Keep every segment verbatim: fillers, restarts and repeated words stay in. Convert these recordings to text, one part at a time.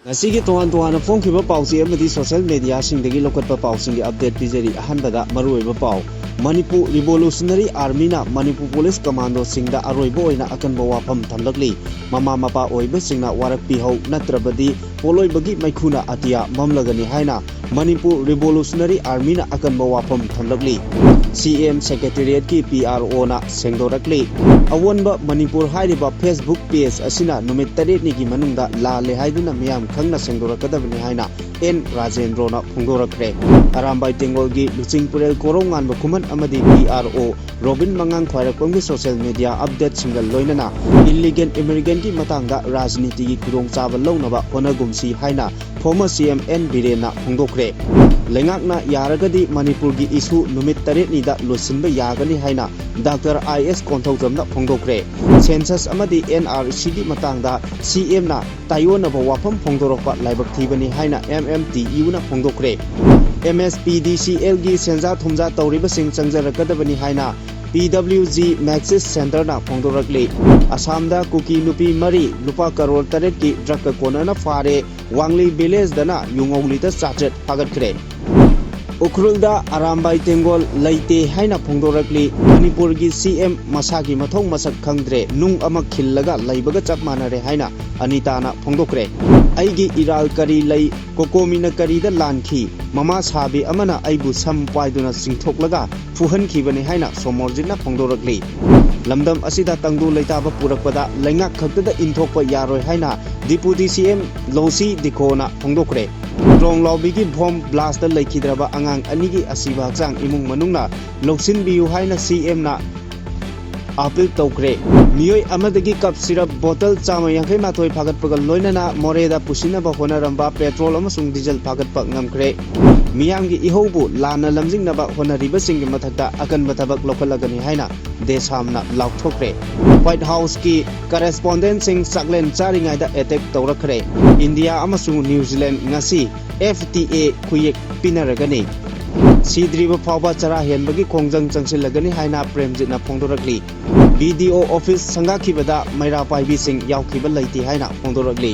ꯉꯁꯤꯒꯤ ꯇꯣꯉꯥꯟ ꯇꯣꯉꯥꯟꯅ ꯐꯣꯡꯈꯤꯕ ꯄꯥꯎꯆꯦ ꯑꯃꯗꯤ ꯁꯣꯁꯤꯌꯦꯜ ꯃꯦꯗꯤꯌꯥꯁꯤꯡꯗꯒꯤ ꯂꯧꯈꯠꯄ ꯄꯥꯎꯁꯤꯡꯒꯤ ꯑꯞꯗꯦꯠ ꯄꯤꯖꯔꯤ꯫ ꯑꯍꯥꯟꯕꯗ ꯃꯔꯨꯑꯣꯏꯕ ꯄꯥꯎ꯫ ꯃꯅꯤꯄꯨꯔ ꯔꯤꯚꯣꯂꯨꯁꯅꯔꯤ ꯑꯥꯔꯃꯤꯅ ꯃꯅꯤꯄꯨꯔ ꯄꯨꯂꯤꯁ ꯀꯃꯥꯟꯗꯣꯁꯤꯡꯗ ꯑꯔꯣꯏꯕ ꯑꯣꯏꯅ ꯑꯀꯟꯕ ꯋꯥꯐꯝ ꯊꯝꯂꯛꯂꯤ꯫ ꯃꯃꯥ ꯃꯄꯥ ꯑꯣꯏꯕꯁꯤꯡꯅ ꯋꯥꯔꯛꯄꯤꯍꯧ, ꯅꯠꯇ꯭ꯔꯕꯗꯤ ꯄꯣꯠꯂꯣꯏꯕꯒꯤ ꯃꯩꯈꯨꯅ ꯑꯇꯤꯌꯥ ꯃꯝꯂꯒꯅꯤ ꯍꯥꯏꯅ ꯃꯅꯤꯄꯨꯔ ꯔꯤꯚꯣꯂꯨꯁꯅꯔꯤ ꯑꯥꯔꯃꯤꯅ ꯑꯀꯟꯕ ꯋꯥꯐꯝ ꯊꯝꯂꯛꯂꯤ꯫ ꯁꯤ ꯑꯦꯝ ꯁꯦꯀ꯭ꯔꯦꯇꯦꯔꯤꯌꯦꯠꯀꯤ ꯄꯤ ꯑꯥꯔ ꯑꯣꯅ ꯁꯦꯡꯗꯣꯔꯛꯂꯤ꯫ ꯑꯑꯣꯟꯕ ꯃꯅꯤꯄꯨꯔ ꯍꯥꯏꯔꯤꯕ ꯐꯦꯁꯕꯨꯛ ꯄꯦꯖ ꯑꯁꯤꯅ ꯅꯨꯃꯤꯠ ꯇꯔꯦꯠꯅꯤꯒꯤ ꯃꯅꯨꯡꯗ ꯂꯥꯜꯂꯦ ꯍꯥꯏꯗꯨꯅ ꯃꯤꯌꯥꯝ ꯈꯪꯅ ꯁꯦꯡꯗꯣꯔꯛꯀꯗꯕꯅꯤ ꯍꯥꯏꯅ ꯑꯦꯟ ꯔꯥꯖꯦꯟꯗ꯭ꯔꯣꯅ ꯐꯣꯡꯗꯣꯔꯛꯈ꯭ꯔꯦ꯫ ꯑꯔꯥꯝꯕꯥꯏ ꯇꯦꯡꯒꯣꯜꯒꯤ ꯂꯨꯆꯤꯡꯄꯨꯔꯦꯜ ꯀꯣꯔꯧꯉꯥꯟꯕ ꯈꯨꯃꯟ ꯑꯃꯗꯤ ꯄꯤ ꯑꯥꯔ ꯑꯣ ꯔꯣꯕꯤꯟ ꯃꯉꯥꯡ ꯈ꯭ꯋꯥꯏꯔꯥꯛꯄꯝꯒꯤ ꯁꯣꯁꯤꯌꯦꯜ ꯃꯦꯗꯤꯌꯥ ꯑꯞꯗꯦꯠꯁꯤꯡꯒ ꯂꯣꯏꯅꯅ ꯏꯜꯂꯤꯒꯦꯜ ꯏꯃꯤꯒ꯭ꯔꯦꯟꯒꯤ ꯃꯇꯥꯡꯗ ꯔꯥꯖꯅꯤꯇꯤꯒꯤ ꯈꯨꯗꯣꯡꯆꯥꯕ ꯂꯧꯅꯕ ꯍꯣꯠꯅꯒꯨꯝꯁꯤ ꯍꯥꯏꯅ ꯐꯣꯔꯃꯔ ꯁꯤ ꯑꯦꯝ ꯑꯦꯟ ꯕꯤꯔꯦꯟꯅ ꯐꯣꯡꯗꯣꯛꯈ꯭ꯔꯦ꯫ ꯂꯩꯉꯥꯛꯅ ꯌꯥꯔꯒꯗꯤ ꯃꯅꯤꯄꯨꯔꯒꯤ ꯏꯁꯨ ꯅꯨꯃꯤꯠ ꯇꯔꯦꯠꯅꯤꯗ ꯂꯣꯏꯁꯤꯟꯕ ꯌꯥꯒꯅꯤ ꯍꯥꯏꯅ ꯗꯥꯛꯇꯔ ꯑꯥꯏ ꯑꯦꯁ ꯀꯣꯟꯊꯧꯖꯝꯅ ꯐꯣꯡꯗꯣꯛꯈ꯭ꯔꯦ꯫ ꯁꯦꯟꯁꯁ ꯑꯃꯗꯤ ꯑꯦꯟ ꯑꯥꯔ ꯁꯤꯒꯤ ꯃꯇꯥꯡꯗ ꯁꯤ ꯑꯦꯝꯅ ꯇꯥꯏꯑꯣꯟꯅꯕ ꯋꯥꯐꯝ ꯐꯣꯡꯗꯣꯔꯛꯄ ꯂꯥꯏꯕꯛ ꯊꯤꯕꯅꯤ ꯍꯥꯏꯅ ꯑꯦꯝ ꯑꯦꯝ ꯇꯤ ꯌꯨꯅ ꯐꯣꯡꯗꯣꯛꯈ꯭ꯔꯦ꯫ M S P D C ꯑꯦꯜꯒꯤ ꯁꯦꯟꯖꯥ ꯊꯨꯝꯖꯥ ꯇꯧꯔꯤꯕꯁꯤꯡ ꯆꯪꯖꯔꯛꯀꯗꯕꯅꯤ ꯍꯥꯏꯅ ꯄꯤ ꯗꯕ꯭ꯂꯤꯎ ꯖꯤ ꯃꯦꯛꯁꯤꯁ ꯁꯦꯟꯇꯔꯅ ꯐꯣꯡꯗꯣꯔꯛꯂꯤ꯫ ꯑꯁꯥꯝꯗ ꯀꯨꯀꯤ ꯅꯨꯄꯤ ꯃꯔꯤ ꯂꯨꯄꯥ ꯀꯔꯣꯔ ꯇꯔꯦꯠꯀꯤ ꯗ꯭ꯔꯒꯀ ꯀꯣꯟꯅꯅ ꯐꯥꯔꯦ꯫ ꯋꯥꯡꯂꯤ ꯚꯤꯂꯦꯖꯗꯅ ꯌꯨꯉꯧꯂꯤꯗ ꯆꯥꯇ꯭ꯔꯦꯠ ꯐꯥꯒꯠꯈ꯭ꯔꯦ꯫ ꯎꯈ꯭ꯔꯨꯜꯗ ꯑꯔꯥꯝꯕꯥꯏ ꯇꯦꯡꯒꯣꯜ ꯂꯩꯇꯦ ꯍꯥꯏꯅ ꯐꯣꯡꯗꯣꯔꯛꯂꯤ꯫ ꯃꯅꯤꯄꯨꯔꯒꯤ ꯁꯤ ꯑꯦꯝ ꯃꯁꯥꯒꯤ ꯃꯊꯧ ꯃꯁꯛ ꯈꯪꯗ꯭ꯔꯦ, ꯅꯨꯡ ꯑꯃ ꯈꯤꯜꯂꯒ ꯂꯩꯕꯒ ꯆꯞ ꯃꯥꯟꯅꯔꯦ ꯍꯥꯏꯅ ꯑꯅꯤꯇꯥꯅ ꯐꯣꯡꯗꯣꯛꯈ꯭ꯔꯦ꯫ "ꯑꯩꯒꯤ ꯏꯔꯥꯜ ꯀꯔꯤ ꯂꯩ? ꯀꯣꯀꯣꯃꯤꯅ ꯀꯔꯤꯗ ꯂꯥꯟꯈꯤ? ꯃꯃꯥ ꯁꯥꯕꯤ ꯑꯃꯅ ꯑꯩꯕꯨ ꯁꯝ ꯄꯥꯏꯗꯨꯅ ꯆꯤꯡꯊꯣꯛꯂꯒ ꯐꯨꯍꯟꯈꯤꯕꯅꯤ" ꯍꯥꯏꯅ ꯁꯣꯃꯣꯔꯖꯤꯠꯅ ꯐꯣꯡꯗꯣꯔꯛꯂꯤ꯫ ꯂꯝꯗꯝ ꯑꯁꯤꯗ ꯇꯪꯗꯨ ꯂꯩꯇꯥꯕ ꯄꯨꯔꯛꯄꯗ ꯂꯩꯉꯥꯛ ꯈꯛꯇꯗ ꯏꯟꯊꯣꯛꯄ ꯌꯥꯔꯣꯏ ꯍꯥꯏꯅ ꯗꯤꯄꯨꯇꯤ ꯁꯤ ꯑꯦꯝ ꯂꯣꯡꯁꯤ ꯗꯤꯈꯣꯅ ꯐꯣꯡꯗꯣꯛꯈ꯭ꯔꯦ꯫ ꯇ꯭ꯔꯣꯡꯂꯥꯎꯕꯤꯒꯤ ꯕꯣꯝ ꯕ꯭ꯂꯥꯁꯇ ꯂꯩꯈꯤꯗ꯭ꯔꯕ ꯑꯉꯥꯡ ꯑꯅꯤꯒꯤ ꯑꯁꯤꯕ ꯍꯛꯆꯥꯡ ꯏꯃꯨꯡ ꯃꯅꯨꯡꯅ ꯂꯧꯁꯤꯟꯕꯤꯌꯨ ꯍꯥꯏꯅ ꯁꯤ ꯑꯦꯝꯅ ꯑꯥꯄꯤꯜ ꯇꯧꯈ꯭ꯔꯦ꯫ ꯃꯤꯑꯣꯏ ꯑꯃꯗꯒꯤ ꯀꯞ ꯁꯤꯔꯞ ꯕꯣꯇꯜ ꯆꯥꯝꯃ ꯌꯥꯡꯈꯩ ꯃꯥꯊꯣꯏ ꯐꯥꯒꯠꯄꯒ ꯂꯣꯏꯅꯅ ꯃꯣꯔꯦꯗ ꯄꯨꯁꯤꯟꯅꯕ ꯍꯣꯠꯅꯔꯝꯕ ꯄꯦꯇ꯭ꯔꯣꯜ ꯑꯃꯁꯨꯡ ꯗꯤꯖꯜ ꯐꯥꯒꯠꯄ ꯉꯝꯈ꯭ꯔꯦ꯫ ꯃꯤꯌꯥꯝꯒꯤ ꯏꯍꯧꯕꯨ ꯂꯥꯟꯅ ꯂꯝꯖꯤꯡꯅꯕ ꯍꯣꯠꯅꯔꯤꯕꯁꯤꯡꯒꯤ ꯃꯊꯛꯇ ꯑꯀꯟꯕ ꯊꯕꯛ ꯂꯧꯈꯠꯂꯒꯅꯤ ꯍꯥꯏꯅ ꯗꯦꯁꯥꯝꯅ ꯂꯥꯎꯊꯣꯛꯈ꯭ꯔꯦ꯫ ꯋꯥꯏꯠ ꯍꯥꯎꯁꯀꯤ ꯀꯔꯦꯁꯄꯣꯟꯗꯦꯟꯁꯤꯡ ꯆꯥꯛꯂꯦꯟ ꯆꯥꯔꯤꯉꯩꯗ ꯑꯦꯇꯦꯛ ꯇꯧꯔꯛꯈ꯭ꯔꯦ꯫ ꯏꯟꯗꯤꯌꯥ ꯑꯃꯁꯨꯡ ꯅ꯭ꯌꯨ ꯖꯤꯂꯦꯟ ꯉꯁꯤ ꯑꯦꯐ ꯇꯤ ꯑꯦ ꯈꯨꯌꯦꯛ ꯄꯤꯅꯔꯒꯅꯤ꯫ ꯁꯤꯗ꯭ꯔꯤꯕ ꯐꯥꯎꯕ ꯆꯔꯥ ꯍꯦꯟꯕꯒꯤ ꯈꯣꯡꯖꯪ ꯆꯪꯁꯤꯜꯂꯒꯅꯤ ꯍꯥꯏꯅ ꯄ꯭ꯔꯦꯝꯖꯤꯠꯅ ꯐꯣꯡꯗꯣꯔꯛꯂꯤ꯫ ꯕꯤ ꯗꯤ ꯑꯣ ꯑꯣꯐꯤꯁ ꯁꯪꯒꯥꯈꯤꯕꯗ ꯃꯩꯔꯥ ꯄꯥꯏꯕꯤꯁꯤꯡ ꯌꯥꯎꯈꯤꯕ ꯂꯩꯇꯦ ꯍꯥꯏꯅ ꯐꯣꯡꯗꯣꯔꯛꯂꯤ꯫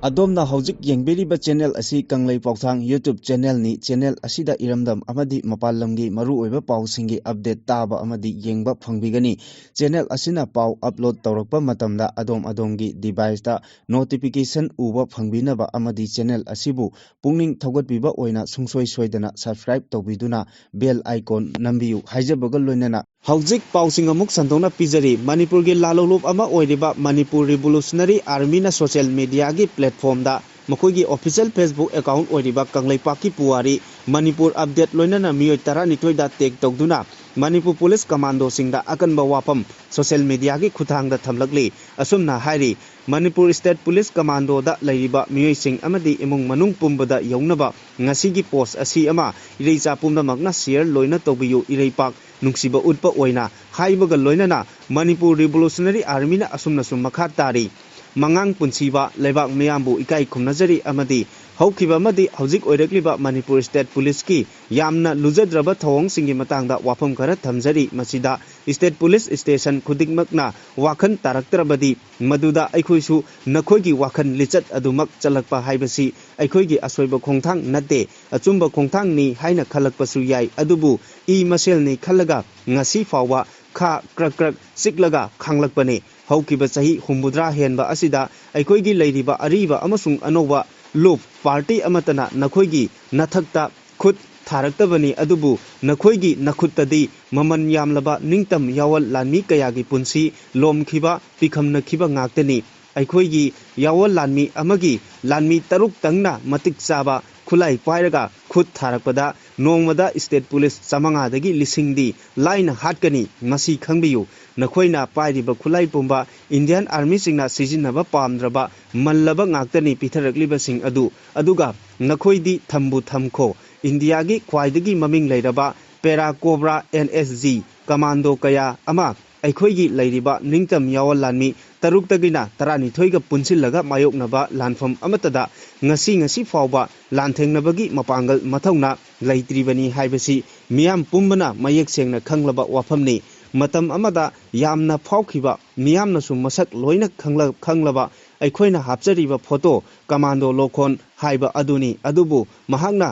ꯑꯗꯣꯝꯅ ꯍꯧꯖꯤꯛ ꯌꯦꯡꯕꯤꯔꯤꯕ ꯆꯦꯅꯦꯜ ꯑꯁꯤ ꯀꯪꯂꯩ ꯄꯥꯎꯊꯥꯡ YouTube ꯆꯦꯅꯦꯜꯅꯤ꯫ ꯆꯦꯅꯦꯜ ꯑꯁꯤꯗ ꯏꯔꯝꯗꯝ ꯑꯃꯗꯤ ꯃꯄꯥꯟ ꯂꯝꯒꯤ ꯃꯔꯨꯑꯣꯏꯕ ꯄꯥꯎꯁꯤꯡꯒꯤ ꯑꯞꯗꯦꯠ ꯇꯥꯕ ꯑꯃꯗꯤ ꯌꯦꯡꯕ ꯐꯪꯕꯤꯒꯅꯤ꯫ ꯆꯦꯅꯦꯜ ꯑꯁꯤꯅ ꯄꯥꯎ ꯑꯞꯂꯣꯗ ꯇꯧꯔꯛꯄ ꯃꯇꯝꯗ ꯑꯗꯣꯝ ꯑꯗꯣꯝꯒꯤ ꯗꯤꯚꯥꯏꯁꯇ ꯅꯣꯇꯤꯐꯤꯀꯦꯁꯟ ꯎꯕ ꯐꯪꯕꯤꯅꯕ ꯑꯃꯗꯤ ꯆꯦꯅꯦꯜ ꯑꯁꯤꯕꯨ ꯄꯨꯛꯅꯤꯡ ꯊꯧꯒꯠꯄꯤꯕ ꯑꯣꯏꯅ ꯁꯨꯡꯁꯣꯏ ꯁꯣꯏꯗꯅ ꯁꯕꯁꯀ꯭ꯔꯥꯏꯕ ꯇꯧꯕꯤꯗꯨꯅ ꯕꯦꯜ ꯑꯥꯏꯀꯣꯟ ꯅꯝꯕꯤꯌꯨ ꯍꯥꯏꯖꯕꯒ ꯂꯣꯏꯅꯅ ꯍꯧꯖꯤꯛ ꯄꯥꯎꯁꯤꯡ ꯑꯃꯨꯛ ꯁꯟꯗꯣꯛꯅ ꯄꯤꯖꯔꯤ꯫ ꯃꯅꯤꯄꯨꯔꯒꯤ ꯂꯥꯂꯣꯡꯂꯨꯞ ꯑꯃ ꯑꯣꯏꯔꯤꯕ ꯃꯅꯤꯄꯨꯔ ꯔꯤꯚꯣꯂꯨꯁꯅꯔꯤ ꯑꯥꯔꯃꯤꯅ ꯁꯣꯁꯤꯌꯦꯜ ꯃꯤꯗꯤꯌꯥꯒꯤ ꯄ꯭ꯂꯦꯠꯐꯣꯝꯗ ꯃꯈꯣꯏꯒꯤ ꯑꯣꯐꯤꯁꯤꯌꯦꯜ ꯐꯦꯁꯕꯨꯛ ꯑꯦꯀꯥꯎꯟ ꯑꯣꯏꯔꯤꯕ ꯀꯪꯂꯩꯄꯥꯛꯀꯤ ꯄꯨꯋꯥꯔꯤ ꯃꯅꯤꯄꯨꯔ ꯑꯞꯗꯦꯠ ꯂꯣꯏꯅꯅ ꯃꯤꯑꯣꯏ ꯇꯔꯥꯅꯤꯊꯣꯏꯗ ꯇꯦꯒ ꯇꯧꯗꯨꯅ ꯃꯅꯤꯄꯨꯔ ꯄꯨꯂꯤꯁ ꯀꯃꯥꯟꯗꯣꯁꯤꯡꯗ ꯑꯀꯟꯕ ꯋꯥꯐꯝ ꯁꯣꯁꯤꯌꯦꯜ ꯃꯤꯗꯤꯌꯥꯒꯤ ꯈꯨꯠꯊꯥꯡꯗ ꯊꯝꯂꯛꯂꯤ꯫ ꯑꯁꯨꯝꯅ ꯍꯥꯏꯔꯤ, ꯃꯅꯤꯄꯨꯔ ꯁ꯭ꯇꯦꯠ ꯄꯨꯂꯤꯁ ꯀꯃꯥꯟꯗꯣꯗ ꯂꯩꯔꯤꯕ ꯃꯤꯑꯣꯏꯁꯤꯡ ꯑꯃꯗꯤ ꯏꯃꯨꯡ ꯃꯅꯨꯡ ꯄꯨꯝꯕꯗ ꯌꯧꯅꯕ ꯉꯁꯤꯒꯤ ꯄꯣꯁ ꯑꯁꯤ ꯑꯃ ꯏꯔꯩꯆꯥ ꯄꯨꯝꯅꯃꯛꯅ ꯁꯤꯌꯔ ꯂꯣꯏꯅ ꯇꯧꯕꯤꯌꯨ꯫ ꯏꯔꯩꯄꯥꯛ ꯅꯨꯡꯁꯤꯕ ꯎꯠꯄ ꯑꯣꯏꯅ ꯍꯥꯏꯕꯒ ꯂꯣꯏꯅꯅ ꯃꯅꯤꯄꯨꯔ ꯔꯤꯚꯣꯂꯨꯁꯅꯔꯤ ꯑꯥꯔꯃꯤꯅ ꯑꯁꯨꯝꯅꯁꯨ ꯃꯈꯥ ꯇꯥꯔꯤ, ꯃꯉꯥꯡ ꯄꯨꯟꯁꯤꯕ ꯂꯩꯕꯥꯛ ꯃꯤꯌꯥꯝꯕꯨ ꯏꯀꯥꯏ ꯈꯨꯝꯅꯖꯔꯤ ꯑꯃꯗꯤ ꯍꯧꯈꯤꯕ ꯑꯃꯗꯤ ꯍꯧꯖꯤꯛ ꯑꯣꯏꯔꯛꯂꯤꯕ ꯃꯅꯤꯄꯨꯔ ꯁ꯭ꯇꯦꯠ ꯄꯨꯂꯤꯁꯀꯤ ꯌꯥꯝꯅ ꯂꯨꯖꯗ꯭ꯔꯕ ꯊꯧꯑꯣꯡꯁꯤꯡꯒꯤ ꯃꯇꯥꯡꯗ ꯋꯥꯐꯝ ꯈꯔ ꯊꯝꯖꯔꯤ꯫ ꯃꯁꯤꯗ ꯁ꯭ꯇꯦꯠ ꯄꯨꯂꯤꯁ ꯁ꯭ꯇꯦꯁꯟ ꯈꯨꯗꯤꯡꯃꯛꯅ ꯋꯥꯈꯜ ꯇꯥꯔꯛꯇ꯭ꯔꯕꯗꯤ ꯃꯗꯨꯗ ꯑꯩꯈꯣꯏꯁꯨ ꯅꯈꯣꯏꯒꯤ ꯋꯥꯈꯜ ꯂꯤꯆꯠ ꯑꯗꯨꯃꯛ ꯆꯠꯂꯛꯄ ꯍꯥꯏꯕꯁꯤ ꯑꯩꯈꯣꯏꯒꯤ ꯑꯁꯣꯏꯕ ꯈꯣꯡꯊꯥꯡ ꯅꯠꯇꯦ, ꯑꯆꯨꯝꯕ ꯈꯣꯡꯊꯥꯡꯅꯤ ꯍꯥꯏꯅ ꯈꯜꯂꯛꯄꯁꯨ ꯌꯥꯏ꯫ ꯑꯗꯨꯕꯨ ꯏ ꯃꯁꯦꯜꯅꯤ ꯈꯜꯂꯒ ꯉꯁꯤ ꯐꯥꯎꯕ ꯈꯥ ꯀ꯭ꯔꯛ ꯀ꯭ꯔꯛ ꯆꯤꯛꯂꯒ ꯈꯥꯡꯂꯛꯄꯅꯤ꯫ ꯍꯧꯈꯤꯕ ꯆꯍꯤ ꯍꯨꯝꯐꯨꯇꯔꯥ ꯍꯦꯟꯕ ꯑꯁꯤꯗ ꯑꯩꯈꯣꯏꯒꯤ ꯂꯩꯔꯤꯕ ꯑꯔꯤꯕ ꯑꯃꯁꯨꯡ ꯑꯅꯧꯕ ꯂꯨꯞ ꯄꯥꯔꯇꯤ ꯑꯃꯠꯇꯅ ꯅꯈꯣꯏꯒꯤ ꯅꯊꯛꯇ ꯈꯨꯠ ꯊꯥꯔꯛꯇꯕꯅꯤ, ꯑꯗꯨꯕꯨ ꯅꯈꯣꯏꯒꯤ ꯅꯈꯨꯠꯇꯗꯤ ꯃꯃꯜ ꯌꯥꯝꯂꯕ ꯅꯤꯡꯇꯝ ꯌꯥꯋꯜ ꯂꯥꯟꯃꯤ ꯀꯌꯥꯒꯤ ꯄꯨꯟꯁꯤ ꯂꯣꯝꯈꯤꯕ, ꯄꯤꯈꯝꯅꯈꯤꯕ ꯉꯥꯛꯇꯅꯤ꯫ ꯑꯩꯈꯣꯏꯒꯤ ꯌꯥꯋꯜ ꯂꯥꯟꯃꯤ ꯑꯃꯒꯤ ꯂꯥꯟꯃꯤ ꯇꯔꯨꯛꯇꯪꯅ ꯃꯇꯤꯛ ꯆꯥꯕ ꯈꯨꯠꯂꯥꯏ ꯄꯥꯏꯔꯒ ꯈꯨꯠ ꯊꯥꯔꯛꯄꯗ ꯅꯣꯡꯃꯗ ꯁ꯭ꯇꯦꯠ ꯄꯨꯂꯤꯁ ꯆꯥꯃꯉꯥꯗꯒꯤ ꯂꯤꯁꯤꯡꯗꯤ ꯂꯥꯏꯅ ꯍꯥꯠꯀꯅꯤ꯫ ꯃꯁꯤ ꯈꯪꯕꯤꯌꯨ, ꯅꯈꯣꯏꯅ ꯄꯥꯏꯔꯤꯕ ꯈꯨꯠꯂꯥꯏ ꯄꯨꯝꯕ ꯏꯟꯗꯤꯌꯥꯟ ꯑꯥꯔꯃꯤꯁꯤꯡꯅ ꯁꯤꯖꯤꯟꯅꯕ ꯄꯥꯝꯗ꯭ꯔꯕ ꯃꯜꯂꯕ ꯉꯥꯛꯇꯅꯤ ꯄꯤꯊꯔꯛꯂꯤꯕꯁꯤꯡ ꯑꯗꯨ꯫ ꯑꯗꯨꯒ ꯅꯈꯣꯏꯗꯤ ꯊꯝꯕꯨ ꯊꯝꯈꯣ, ꯏꯟꯗꯤꯌꯥꯒꯤ ꯈ꯭ꯋꯥꯏꯗꯒꯤ ꯃꯃꯤꯡ ꯂꯩꯔꯕ para cobra, N S G, commando ꯀꯌꯥ ꯑꯃ ꯑꯩꯈꯣꯏꯒꯤ ꯂꯩꯔꯤꯕ ꯅꯤꯡꯇꯝ ꯌꯥꯋꯜ ꯂꯥꯟꯃꯤ ꯇꯔꯨꯛꯇꯒꯤꯅ ꯇꯔꯥꯅꯤꯊꯣꯏꯒ ꯄꯨꯟꯁꯤꯜꯂꯒ ꯃꯥꯌꯣꯛꯅꯕ ꯂꯥꯟꯐꯝ ꯑꯃꯠꯇꯗ ꯉꯁꯤ ꯉꯁꯤ ꯐꯥꯎꯕ ꯂꯥꯟꯊꯦꯡꯅꯕꯒꯤ ꯃꯄꯥꯡꯒꯜ ꯃꯊꯧꯅꯥ ꯂꯩꯇ꯭ꯔꯤꯕꯅꯤ ꯍꯥꯏꯕꯁꯤ ꯃꯤꯌꯥꯝ ꯄꯨꯝꯕꯅ ꯃꯌꯦꯛ ꯁꯦꯡꯅ ꯈꯪꯂꯕ ꯋꯥꯐꯝꯅꯤ꯫ ꯃꯇꯝ ꯑꯃꯗ ꯌꯥꯝꯅ ꯐꯥꯎꯈꯤꯕ, ꯃꯤꯌꯥꯝꯅꯁꯨ ꯃꯁꯛ ꯂꯣꯏꯅ ꯈꯪꯂ-, ꯈꯪꯂꯕ ꯑꯩꯈꯣꯏꯅ ꯍꯥꯞꯆꯔꯤꯕ ꯐꯣꯇꯣ ꯀꯃꯥꯟꯗꯣ ꯂꯣꯈꯣꯟ ꯍꯥꯏꯕ ꯑꯗꯨꯅꯤ꯫ ꯑꯗꯨꯕꯨ ꯃꯍꯥꯛꯅ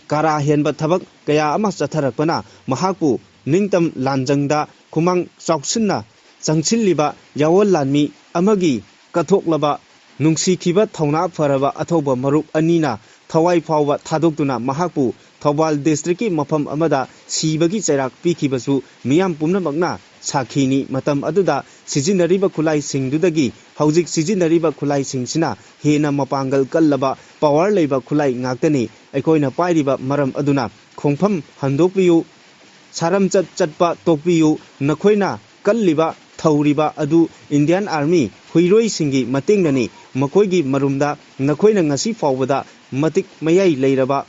ꯀꯥꯔꯥ ꯍꯦꯟꯕ ꯊꯕꯛ ꯀꯌꯥ ꯑꯃ ꯆꯠꯊꯔꯛꯄꯅ ꯃꯍꯥꯛꯄꯨ ꯅꯤꯡꯇꯝ ꯂꯥꯟꯖꯪꯗ ꯈꯨꯃꯥꯡ ꯆꯥꯎꯁꯤꯟꯅ ꯆꯪꯁꯤꯜꯂꯤꯕ ꯌꯥꯑꯣꯟ ꯂꯥꯟꯃꯤ ꯑꯃꯒꯤ ꯀꯠꯊꯣꯛꯂꯕ ꯅꯨꯡꯁꯤꯈꯤꯕ ꯊꯧꯅꯥ ꯐꯔꯕ ꯑꯊꯧꯕ ꯃꯔꯨꯞ ꯑꯅꯤꯅ ꯊꯋꯥꯏ ꯐꯥꯎꯕ ꯊꯥꯗꯣꯛꯇꯨꯅ ꯃꯍꯥꯛꯄꯨ ꯊꯧꯕꯥꯜ ꯗꯤꯁꯇ꯭ꯔꯤꯛꯀꯤ ꯃꯐꯝ ꯑꯃꯗ ꯁꯤꯕꯒꯤ ꯆꯩꯔꯥꯛ ꯄꯤꯈꯤꯕꯁꯨ ꯃꯤꯌꯥꯝ ꯄꯨꯝꯅꯃꯛꯅ ꯁꯥꯈꯤꯅꯤ꯫ ꯃꯇꯝ ꯑꯗꯨꯗ ꯁꯤꯖꯤꯟꯅꯔꯤꯕ ꯈꯨꯠꯂꯥꯏꯁꯤꯡꯗꯨꯗꯒꯤ ꯍꯧꯖꯤꯛ ꯁꯤꯖꯤꯟꯅꯔꯤꯕ ꯈꯨꯠꯂꯥꯏꯁꯤꯡꯁꯤꯅ ꯍꯦꯟꯅ ꯃꯄꯥꯡꯒꯜ ꯀꯜꯂꯕ ꯄꯋꯥꯔ ꯂꯩꯕ ꯈꯨꯠꯂꯥꯏ ꯉꯥꯛꯇꯅꯤ꯫ ꯑꯩꯈꯣꯏꯅ ꯄꯥꯏꯔꯤꯕ ꯃꯔꯝ ꯑꯗꯨꯅ ꯈꯣꯡꯐꯝ ꯍꯟꯗꯣꯛꯄꯤꯌꯨ, ꯁꯥꯔꯝꯆꯠ ꯆꯠꯄ ꯇꯣꯛꯄꯤꯌꯨ꯫ ꯅꯈꯣꯏꯅ ꯀꯜꯂꯤꯕ ꯊꯧꯔꯤꯕ ꯑꯗꯨ ꯏꯟꯗꯤꯌꯥꯟ ꯑꯥꯔꯃꯤ ꯍꯨꯏꯔꯣꯏꯁꯤꯡꯒꯤ ꯃꯇꯦꯡꯅꯅꯤ꯫ ꯃꯈꯣꯏꯒꯤ ꯃꯔꯨꯝꯗ ꯅꯈꯣꯏꯅ ꯉꯁꯤ ꯐꯥꯎꯕꯗ ꯃꯇꯤꯛ ꯃꯌꯥꯏ ꯂꯩꯔꯕ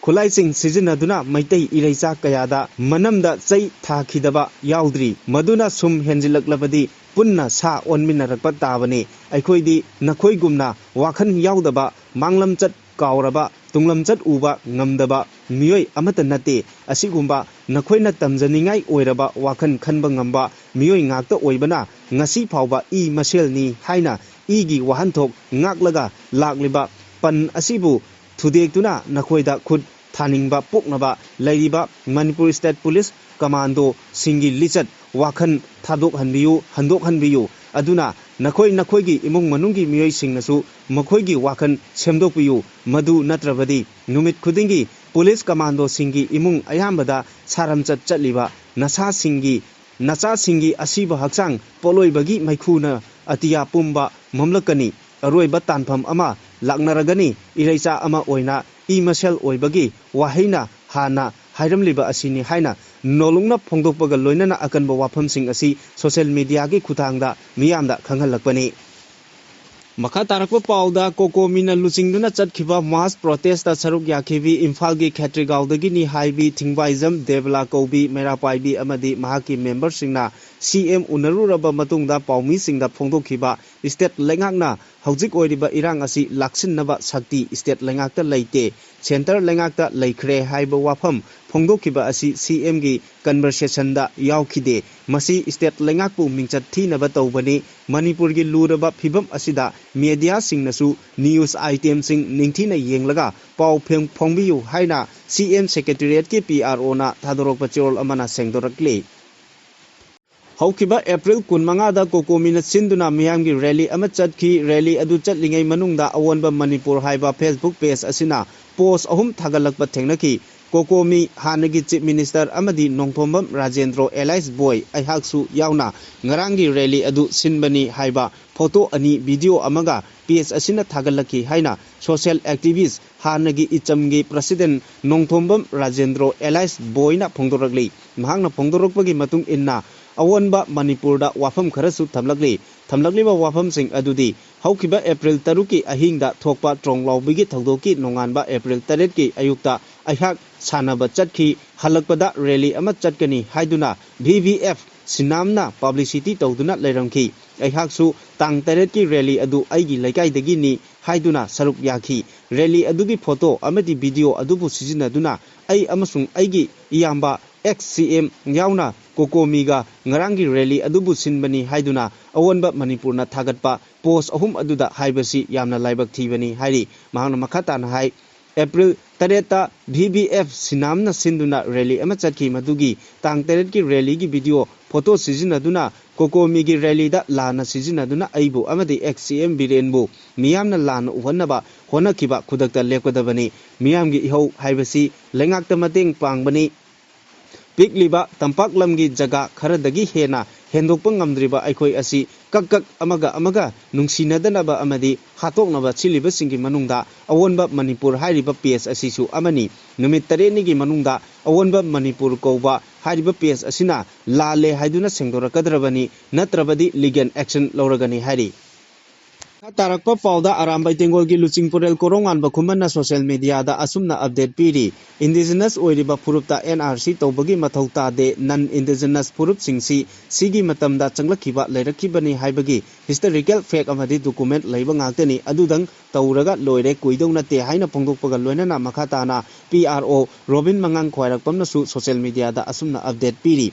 ꯈꯨꯠꯂꯥꯏꯁꯤꯡ ꯁꯤꯖꯤꯟꯅꯗꯨꯅ ꯃꯩꯇꯩ ꯏꯔꯩꯆꯥ ꯀꯌꯥꯗ ꯃꯅꯝꯗ ꯆꯩ ꯊꯥꯈꯤꯗꯕ ꯌꯥꯎꯗ꯭ꯔꯤ꯫ ꯃꯗꯨꯅ ꯁꯨꯝ ꯍꯦꯟꯖꯤꯜꯂꯛꯂꯕꯗꯤ ꯄꯨꯟꯅ ꯁꯥ ꯑꯣꯟꯃꯤꯟꯅꯔꯛꯄ ꯇꯥꯕꯅꯤ꯫ ꯑꯩꯈꯣꯏꯗꯤ ꯅꯈꯣꯏꯒꯨꯝꯅ ꯋꯥꯈꯜ ꯌꯥꯎꯗꯕ, ꯃꯥꯡꯂꯝꯆꯠ ꯀꯥꯎꯔꯕ, ꯇꯨꯡꯂꯝꯆꯠ ꯎꯕ ꯉꯝꯗꯕ ꯃꯤꯑꯣꯏ ꯑꯃꯠꯇ ꯅꯠꯇꯦ꯫ ꯑꯁꯤꯒꯨꯝꯕ ꯅꯈꯣꯏꯅ ꯇꯝꯖꯅꯤꯡꯉꯥꯏ ꯑꯣꯏꯔꯕ ꯋꯥꯈꯜ ꯈꯟꯕ ꯉꯝꯕ ꯃꯤꯑꯣꯏ ꯉꯥꯛꯇ ꯑꯣꯏꯕꯅ ꯉꯁꯤ ꯐꯥꯎꯕ ꯏ ꯃꯁꯦꯜꯅꯤ ꯍꯥꯏꯅ ꯏꯒꯤ ꯋꯥꯍꯟꯊꯣꯛ ꯉꯥꯛꯂꯒ ꯂꯥꯛꯂꯤꯕ ꯄꯟ ꯑꯁꯤꯕꯨ ꯊꯨꯗꯦꯛꯇꯨꯅ ꯅꯈꯣꯏꯗ ꯈꯨꯠ ꯊꯥꯅꯤꯡꯕ ꯄꯣꯛꯅꯕ ꯂꯩꯔꯤꯕ ꯃꯅꯤꯄꯨꯔ ꯁ꯭ꯇꯦꯠ ꯄꯨꯂꯤꯁ ꯀꯃꯥꯟꯗꯣꯁꯤꯡꯒꯤ ꯂꯤꯆꯠ ꯋꯥꯈꯜ ꯊꯥꯗꯣꯛꯍꯟꯕꯤꯌꯨ, ꯍꯟꯗꯣꯛꯍꯟꯕꯤꯌꯨ꯫ ꯑꯗꯨꯅ ꯅꯈꯣꯏ ꯅꯈꯣꯏꯒꯤ ꯏꯃꯨꯡ ꯃꯅꯨꯡꯒꯤ ꯃꯤꯑꯣꯏꯁꯤꯡꯅꯁꯨ ꯃꯈꯣꯏꯒꯤ ꯋꯥꯈꯜ ꯁꯦꯝꯗꯣꯛꯄꯤꯌꯨ꯫ ꯃꯗꯨ ꯅꯠꯇ꯭ꯔꯕꯗꯤ ꯅꯨꯃꯤꯠ ꯈꯨꯗꯤꯡꯒꯤ ꯄꯨꯂꯤꯁ ꯀꯃꯥꯟꯗꯣꯁꯤꯡꯒꯤ ꯏꯃꯨꯡ ꯑꯌꯥꯝꯕꯗ ꯁꯥꯔꯝꯆꯠ ꯆꯠꯂꯤꯕ ꯅꯁꯥꯁꯤꯡꯒꯤ, ꯅꯆꯥꯁꯤꯡꯒꯤ ꯑꯁꯤꯕ ꯍꯛꯆꯥꯡ ꯄꯣꯠꯂꯣꯏꯕꯒꯤ ꯃꯩꯈꯨꯅ ꯑꯇꯤꯌꯥ ꯄꯨꯝꯕ ꯃꯝꯂꯛꯀꯅꯤ꯫ ꯑꯔꯣꯏꯕ ꯇꯥꯟꯐꯝ ꯑꯃ ꯂꯥꯛꯅꯔꯒꯅꯤ꯫ ꯏꯔꯩꯆꯥ ꯑꯃ ꯑꯣꯏꯅ ꯏ ꯃꯁꯦꯜ ꯑꯣꯏꯕꯒꯤ ꯋꯥꯍꯩꯅ ꯍꯥꯟꯅ ꯍꯥꯏꯔꯝꯂꯤꯕ ꯑꯁꯤꯅꯤ ꯍꯥꯏꯅ ꯅꯣꯂꯨꯛꯅ ꯐꯣꯡꯗꯣꯛꯄꯒ ꯂꯣꯏꯅꯅ ꯑꯀꯟꯕ ꯋꯥꯐꯝꯁꯤꯡ ꯑꯁꯤ ꯁꯣꯁꯤꯌꯦꯜ ꯃꯤꯗꯤꯌꯥꯒꯤ ꯈꯨꯠꯊꯥꯡꯗ ꯃꯤꯌꯥꯝꯗ ꯈꯪꯍꯜꯂꯛꯄꯅꯤ꯫ ꯃꯈꯥ ꯇꯥꯔꯛꯄ ꯄꯥꯎꯗ, ꯀꯣꯀꯣꯃꯤꯅ ꯂꯨꯆꯤꯡꯗꯨꯅ ꯆꯠꯈꯤꯕ ꯃꯥꯁ ꯄ꯭ꯔꯣꯇꯦꯁꯇ ꯁꯔꯨꯛ ꯌꯥꯈꯤꯕꯤ ꯏꯝꯐꯥꯜꯒꯤ ꯈꯦꯇ꯭ꯔꯤꯒꯥꯎꯗꯒꯤꯅꯤ ꯍꯥꯏꯕꯤ ꯊꯤꯡꯕꯥꯏꯖꯝ ꯗꯦꯕꯂꯥ ꯀꯧꯕꯤ ꯃꯩꯔꯥ ꯄꯥꯏꯕꯤ ꯑꯃꯗꯤ ꯃꯍꯥꯛꯀꯤ ꯃꯦꯝꯕꯔꯁꯤꯡꯅ ꯁꯤ ꯑꯦꯝ ꯎꯅꯔꯨꯔꯕ ꯃꯇꯨꯡꯗ ꯄꯥꯎꯃꯤꯁꯤꯡꯗ ꯐꯣꯡꯗꯣꯛꯈꯤꯕ ꯁ꯭ꯇꯦꯠ ꯂꯩꯉꯥꯛꯅ ꯍꯧꯖꯤꯛ ꯑꯣꯏꯔꯤꯕ ꯏꯔꯥꯡ ꯑꯁꯤ ꯂꯥꯛꯁꯤꯟꯅꯕ ꯁꯛꯇꯤ ꯁ꯭ꯇꯦꯠ ꯂꯩꯉꯥꯛꯇ ꯂꯩꯇꯦ꯫ ꯁꯦꯟꯇꯔ ꯂꯩꯉꯥꯛꯇ ꯂꯩꯈ꯭ꯔꯦ ꯍꯥꯏꯕ ꯋꯥꯐꯝ ꯐꯣꯡꯗꯣꯛꯈꯤꯕ ꯑꯁꯤ ꯁꯤ ꯑꯦꯝꯒꯤ ꯀꯟꯚꯔꯁꯦꯁꯟꯗ ꯌꯥꯎꯈꯤꯗꯦ꯫ ꯃꯁꯤ ꯁ꯭ꯇꯦꯠ ꯂꯩꯉꯥꯛꯄꯨ ꯃꯤꯡꯆꯠ ꯊꯤꯅꯕ ꯇꯧꯕꯅꯤ꯫ ꯃꯅꯤꯄꯨꯔꯒꯤ ꯂꯨꯔꯕ ꯐꯤꯕꯝ ꯑꯁꯤꯗ ꯃꯦꯗꯤꯌꯥꯁꯤꯡꯅꯁꯨ ꯅ꯭ꯌꯨꯁ ꯑꯥꯏꯇꯦꯝꯁꯤꯡ ꯅꯤꯡꯊꯤꯅ ꯌꯦꯡꯂꯒ ꯄꯥꯎ ꯐꯦꯡ-, ꯐꯣꯡꯕꯤꯌꯨ ꯍꯥꯏꯅ ꯁꯤ ꯑꯦꯝ ꯁꯦꯀ꯭ꯔꯦꯇꯦꯔꯤꯌꯦꯠꯀꯤ ꯄꯤ ꯑꯥꯔ ꯑꯣꯅ ꯊꯥꯗꯣꯔꯛꯄ ꯆꯦꯔꯣꯜ ꯑꯃꯅ ꯁꯦꯡꯗꯣꯔꯛꯂꯤ꯫ ꯍꯧꯈꯤꯕ ꯑꯦꯄ꯭ꯔꯤꯜ ꯀꯨꯟꯃꯉꯥꯗ ꯀꯣꯀꯣꯃꯤꯅ ꯁꯤꯟꯗꯨꯅ ꯃꯤꯌꯥꯝꯒꯤ ꯔꯦꯂꯤ ꯑꯃ ꯆꯠꯈꯤ꯫ ꯔꯦꯂꯤ ꯑꯗꯨ ꯆꯠꯂꯤꯉꯩ ꯃꯅꯨꯡꯗ ꯑꯑꯣꯟꯕ ꯃꯅꯤꯄꯨꯔ ꯍꯥꯏꯕ ꯐꯦꯁꯕꯨꯛ ꯄꯦꯖ ꯑꯁꯤꯅ ꯄꯣꯁ ꯑꯍꯨꯝ ꯊꯥꯒꯠꯂꯛꯄ ꯊꯦꯡꯅꯈꯤ꯫ ꯀꯣꯀꯣꯃꯤ ꯍꯥꯟꯅꯒꯤ ꯆꯤꯐ ꯃꯤꯅꯤꯁꯇꯔ ꯑꯃꯗꯤ ꯅꯣꯡꯊꯣꯝꯕꯝ ꯔꯥꯖꯦꯟꯗ꯭ꯔꯣ ꯑꯦꯂꯥꯏꯁ ꯕꯣꯏ ꯑꯩꯍꯥꯛꯁꯨ ꯌꯥꯎꯅ ꯉꯔꯥꯡꯒꯤ ꯔꯦꯂꯤ ꯑꯗꯨ ꯁꯤꯟꯕꯅꯤ ꯍꯥꯏꯕ ꯐꯣꯇꯣ ꯑꯅꯤ, ꯚꯤꯗꯤꯑꯣ ꯑꯃꯒ ꯄꯦꯖ ꯑꯁꯤꯅ ꯊꯥꯒꯠꯂꯛꯈꯤ ꯍꯥꯏꯅ ꯁꯣꯁꯤꯌꯦꯜ ꯑꯦꯛꯇꯤꯚꯤꯁ ꯍꯥꯟꯅꯒꯤ ꯏꯆꯝꯒꯤ ꯄ꯭ꯔꯁꯤꯗꯦꯟ ꯅꯣꯡꯊꯣꯝꯕꯝ ꯔꯥꯖꯦꯟꯗ꯭ꯔꯣ ꯑꯦꯂꯥꯏꯁ ꯕꯣꯏꯅ ꯐꯣꯡꯗꯣꯔꯛꯂꯤ꯫ ꯃꯍꯥꯛꯅ ꯐꯣꯡꯗꯣꯔꯛꯄꯒꯤ ꯃꯇꯨꯡ ꯏꯟꯅ ꯑꯑꯣꯟꯕ ꯃꯅꯤꯄꯨꯔꯗ ꯋꯥꯐꯝ ꯈꯔꯁꯨ ꯊꯝꯂꯛꯂꯤ꯫ ꯊꯝꯂꯛꯂꯤꯕ ꯋꯥꯐꯝꯁꯤꯡ ꯑꯗꯨꯗꯤ ꯍꯧꯈꯤꯕ ꯑꯦꯄ꯭ꯔꯤꯜ ꯇꯔꯨꯛꯀꯤ ꯑꯍꯤꯡꯗ ꯊꯣꯛꯄ ꯇ꯭ꯔꯣꯡ ꯂꯥꯎꯕꯤꯒꯤ ꯊꯧꯗꯣꯛꯀꯤ ꯅꯣꯡꯉꯥꯟꯕ ꯑꯦꯄ꯭ꯔꯤꯜ ꯇꯔꯦꯠꯀꯤ ꯑꯌꯨꯛꯇ ꯑꯩꯍꯥꯛ ꯁꯥꯟꯅꯕ ꯆꯠꯈꯤ꯫ ꯍꯜꯂꯛꯄꯗ ꯔꯦꯂꯤ ꯑꯃ ꯆꯠꯀꯅꯤ ꯍꯥꯏꯗꯨꯅ ꯚꯤ ꯚꯤ ꯑꯦꯐ ꯁꯤꯅꯥꯝꯅ ꯄꯕ꯭ꯂꯤꯁꯤꯇꯤ ꯇꯧꯗꯨꯅ ꯂꯩꯔꯝꯈꯤ꯫ ꯑꯩꯍꯥꯛꯁꯨ ꯇꯥꯡ ꯇꯔꯦꯠꯀꯤ ꯔꯦꯂꯤ ꯑꯗꯨ ꯑꯩꯒꯤ ꯂꯩꯀꯥꯏꯗꯒꯤꯅꯤ ꯍꯥꯏꯗꯨꯅ ꯁꯔꯨꯛ ꯌꯥꯈꯤ꯫ ꯔꯦꯂꯤ ꯑꯗꯨꯒꯤ ꯐꯣꯇꯣ ꯑꯃꯗꯤ ꯚꯤꯗꯤꯑꯣ ꯑꯗꯨꯕꯨ ꯁꯤꯖꯤꯟꯅꯗꯨꯅ ꯑꯩ ꯑꯃꯁꯨꯡ ꯑꯩꯒꯤ ꯏꯌꯥꯝꯕ ꯑꯦꯛꯁ ꯁꯤ ꯑꯦꯝ ꯌꯥꯎꯅ ꯀꯣꯀꯣꯃꯤꯒ ꯉꯔꯥꯡꯒꯤ ꯔꯦꯂꯤ ꯑꯗꯨꯕꯨ ꯁꯤꯟꯕꯅꯤ ꯍꯥꯏꯗꯨꯅ ꯑꯑꯣꯟꯕ ꯃꯅꯤꯄꯨꯔꯅ ꯊꯥꯒꯠꯄ ꯄꯣꯁ ꯑꯍꯨꯝ ꯑꯗꯨꯗ ꯍꯥꯏꯕꯁꯤ ꯌꯥꯝꯅ ꯂꯥꯏꯕꯛ ꯊꯤꯕꯅꯤ ꯍꯥꯏꯔꯤ꯫ ꯃꯍꯥꯛꯅ ꯃꯈꯥ ꯇꯥꯅ ꯍꯥꯏ, ꯑꯦꯄ꯭ꯔꯤꯜ ꯇꯔꯦꯠꯇ ꯚꯤ ꯚꯤ ꯑꯦꯐ ꯁꯤꯅꯥꯝꯅ ꯁꯤꯟꯗꯨꯅ ꯔꯦꯂꯤ ꯑꯃ ꯆꯠꯈꯤ꯫ ꯃꯗꯨꯒꯤ ꯇꯥꯡ ꯇꯔꯦꯠꯀꯤ ꯔꯦꯂꯤꯒꯤ ꯚꯤꯗꯤꯑꯣ ꯐꯣꯇꯣ ꯁꯤꯖꯤꯟꯅꯗꯨꯅ ꯀꯣꯀꯣꯃꯤꯒꯤ ꯔꯦꯂꯤꯗ ꯂꯥꯟꯅ ꯁꯤꯖꯤꯟꯅꯗꯨꯅ ꯑꯩꯕꯨ ꯑꯃꯗꯤ ꯑꯦꯛꯁ ꯁꯤ ꯑꯦꯝ ꯕꯤꯔꯦꯟꯕꯨ ꯃꯤꯌꯥꯝꯅ ꯂꯥꯟꯅ ꯎꯍꯟꯅꯕ ꯍꯣꯠꯅꯈꯤꯕ ꯈꯨꯗꯛꯇ ꯂꯦꯞꯀꯗꯕꯅꯤ꯫ ꯃꯤꯌꯥꯝꯒꯤ ꯏꯍꯧ ꯍꯥꯏꯕꯁꯤ ꯂꯩꯉꯥꯛꯇ ꯃꯇꯦꯡ ꯄꯥꯡꯕꯅꯤ꯫ ꯄꯤꯛꯂꯤꯕ ꯇꯝꯄꯥꯛ ꯂꯝꯒꯤ ꯖꯒꯥ ꯈꯔꯗꯒꯤ ꯍꯦꯟꯅ ꯍꯦꯟꯗꯣꯛꯄ ꯉꯝꯗ꯭ꯔꯤꯕ ꯑꯩꯈꯣꯏ ꯑꯁꯤ ꯀꯛ ꯀꯛ ꯑꯃꯒ ꯑꯃꯒ ꯅꯨꯡꯁꯤꯅꯗꯅꯕ ꯑꯃꯗꯤ ꯍꯥꯠꯇꯣꯛꯅꯕ ꯁꯤꯜꯂꯤꯕꯁꯤꯡꯒꯤ ꯃꯅꯨꯡꯗ ꯑꯑꯣꯟꯕ ꯃꯅꯤꯄꯨꯔ ꯍꯥꯏꯔꯤꯕ ꯄꯦꯖ ꯑꯁꯤꯁꯨ ꯑꯃꯅꯤ꯫ ꯅꯨꯃꯤꯠ ꯇꯔꯦꯠꯅꯤꯒꯤ ꯃꯅꯨꯡꯗ ꯑꯑꯣꯟꯕ ꯃꯅꯤꯄꯨꯔ ꯀꯧꯕ ꯍꯥꯏꯔꯤꯕ ꯄꯦꯖ ꯑꯁꯤꯅ ꯂꯥꯜꯂꯦ ꯍꯥꯏꯗꯨꯅ ꯁꯦꯡꯗꯣꯔꯛꯀꯗ꯭ꯔꯕꯅꯤ, ꯅꯠꯇ꯭ꯔꯕꯗꯤ ꯂꯤꯒꯦꯜ ꯑꯦꯛꯁꯟ ꯂꯧꯔꯒꯅꯤ ꯍꯥꯏꯔꯤ꯫ ꯇꯥꯔꯛꯄ ꯄꯥꯎꯗ ꯑꯔꯥꯝꯕꯥꯏ ꯇꯦꯡꯒꯣꯜꯒꯤ ꯂꯨꯆꯤꯡ ꯄꯨꯔꯦꯜ ꯀꯣꯔꯣꯡꯉꯥꯟꯕ ꯈꯨꯃꯟꯅ ꯁꯣꯁꯤꯌꯦꯜ ꯃꯦꯗꯤꯌꯥꯗ ꯑꯁꯨꯝꯅ ꯑꯞꯗꯦꯠ ꯄꯤꯔꯤ꯫ ꯏꯟꯗꯤꯖꯤꯅꯁ ꯑꯣꯏꯔꯤꯕ ꯐꯨꯔꯨꯞꯇ ꯑꯦꯟ ꯑꯥꯔ ꯁꯤ ꯇꯧꯕꯒꯤ ꯃꯊꯧ ꯇꯥꯗꯦ, ꯅꯟ ꯏꯟꯗꯤꯖꯤꯅꯁ ꯐꯨꯔꯨꯞꯁꯤꯡꯁꯤ ꯁꯤꯒꯤ ꯃꯇꯝꯗ ꯆꯪꯂꯛꯈꯤꯕ ꯂꯩꯔꯛꯈꯤꯕꯅꯤ ꯍꯥꯏꯕꯒꯤ ꯍꯤꯁꯇꯣꯔꯤꯀꯦꯜ ꯐꯦꯛ ꯑꯃꯗꯤ ꯗꯣꯀꯨꯃꯦꯟ ꯂꯩꯕ ꯉꯥꯛꯇꯅꯤ, ꯑꯗꯨꯗꯪ ꯇꯧꯔꯒ ꯂꯣꯏꯔꯦ, ꯀꯨꯏꯗꯧ ꯅꯠꯇꯦ ꯍꯥꯏꯅ ꯐꯣꯡꯗꯣꯛꯄꯒ ꯂꯣꯏꯅꯅ ꯃꯈꯥ ꯇꯥꯅ ꯄꯤ ꯑꯥꯔ ꯑꯣ ꯔꯣꯕꯤꯟ ꯃꯉꯥꯡ ꯈ꯭ꯋꯥꯏꯔꯥꯛꯄꯝꯅꯁꯨ ꯁꯣꯁꯤꯌꯦꯜ ꯃꯦꯗꯤꯌꯥꯗ ꯑꯁꯨꯝꯅ ꯑꯞꯗꯦꯠ ꯄꯤꯔꯤ꯫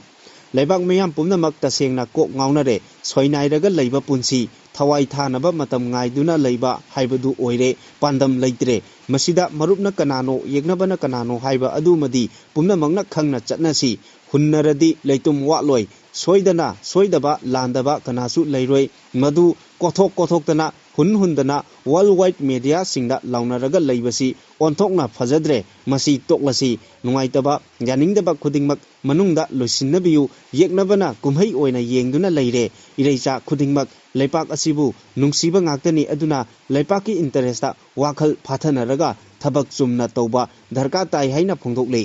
ꯂꯩꯕꯥꯛ ꯃꯤꯌꯥꯝ ꯄꯨꯝꯅꯃꯛ ꯇꯁꯦꯡꯅ ꯀꯣꯛ ꯉꯥꯎꯅꯔꯦ꯫ ꯁꯣꯏꯅꯥꯏꯔꯒ ꯂꯩꯕ ꯄꯨꯟꯁꯤ, ꯊꯋꯥꯏ ꯊꯥꯅꯕ ꯃꯇꯝ ꯉꯥꯏꯗꯨꯅ ꯂꯩꯕ ꯍꯥꯏꯕꯗꯨ ꯑꯣꯏꯔꯦ꯫ ꯄꯥꯟꯗꯝ ꯂꯩꯇ꯭ꯔꯦ꯫ ꯃꯁꯤꯗ ꯃꯔꯨꯞꯅ ꯀꯅꯥꯅꯣ, ꯌꯦꯛꯅꯕꯅ ꯀꯅꯥꯅꯣ ꯍꯥꯏꯕ ꯑꯗꯨꯃꯗꯤ ꯄꯨꯝꯅꯃꯛꯅ ꯈꯪꯅ ꯆꯠꯅꯁꯤ꯫ ꯍꯨꯟꯅꯔꯗꯤ ꯂꯩꯇꯨꯝ ꯋꯥꯠꯂꯣꯏ꯫ ꯁꯣꯏꯗꯅ ꯁꯣꯏꯗꯕ ꯂꯥꯟꯗꯕ ꯀꯅꯥꯁꯨ ꯂꯩꯔꯣꯏ꯫ ꯃꯗꯨ ꯀꯣꯊꯣꯛ ꯀꯣꯊꯣꯛꯇꯅ, ꯍꯨꯟ ꯍꯨꯟꯗꯅ ꯋꯥꯔꯜ ꯋꯥꯏꯗ ꯃꯦꯗꯤꯌꯥꯁꯤꯡꯗ ꯂꯥꯎꯅꯔꯒ ꯂꯩꯕꯁꯤ ꯑꯣꯟꯊꯣꯛꯅ ꯐꯖꯗ꯭ꯔꯦ꯫ ꯃꯁꯤ ꯇꯣꯛꯂꯁꯤ꯫ ꯅꯨꯡꯉꯥꯏꯇꯕ, ꯌꯥꯅꯤꯡꯗꯕ ꯈꯨꯗꯤꯡꯃꯛ ꯃꯅꯨꯡꯗ ꯂꯣꯏꯁꯤꯟꯅꯕꯤꯌꯨ꯫ ꯌꯦꯛꯅꯕꯅ ꯀꯨꯝꯍꯩ ꯑꯣꯏꯅ ꯌꯦꯡꯗꯨꯅ ꯂꯩꯔꯦ꯫ ꯏꯔꯩꯆꯥ ꯈꯨꯗꯤꯡꯃꯛ ꯂꯩꯄꯥꯛ ꯑꯁꯤꯕꯨ ꯅꯨꯡꯁꯤꯕ ꯉꯥꯛꯇꯅꯤ꯫ ꯑꯗꯨꯅ ꯂꯩꯄꯥꯛꯀꯤ ꯏꯟꯇꯔꯦꯁꯇ ꯋꯥꯈꯜ ꯐꯥꯊꯅꯔꯒ ꯊꯕꯛ ꯆꯨꯝꯅ ꯇꯧꯕ ꯗꯔꯀꯥꯔ ꯇꯥꯏ ꯍꯥꯏꯅ ꯐꯣꯡꯗꯣꯛꯂꯤ꯫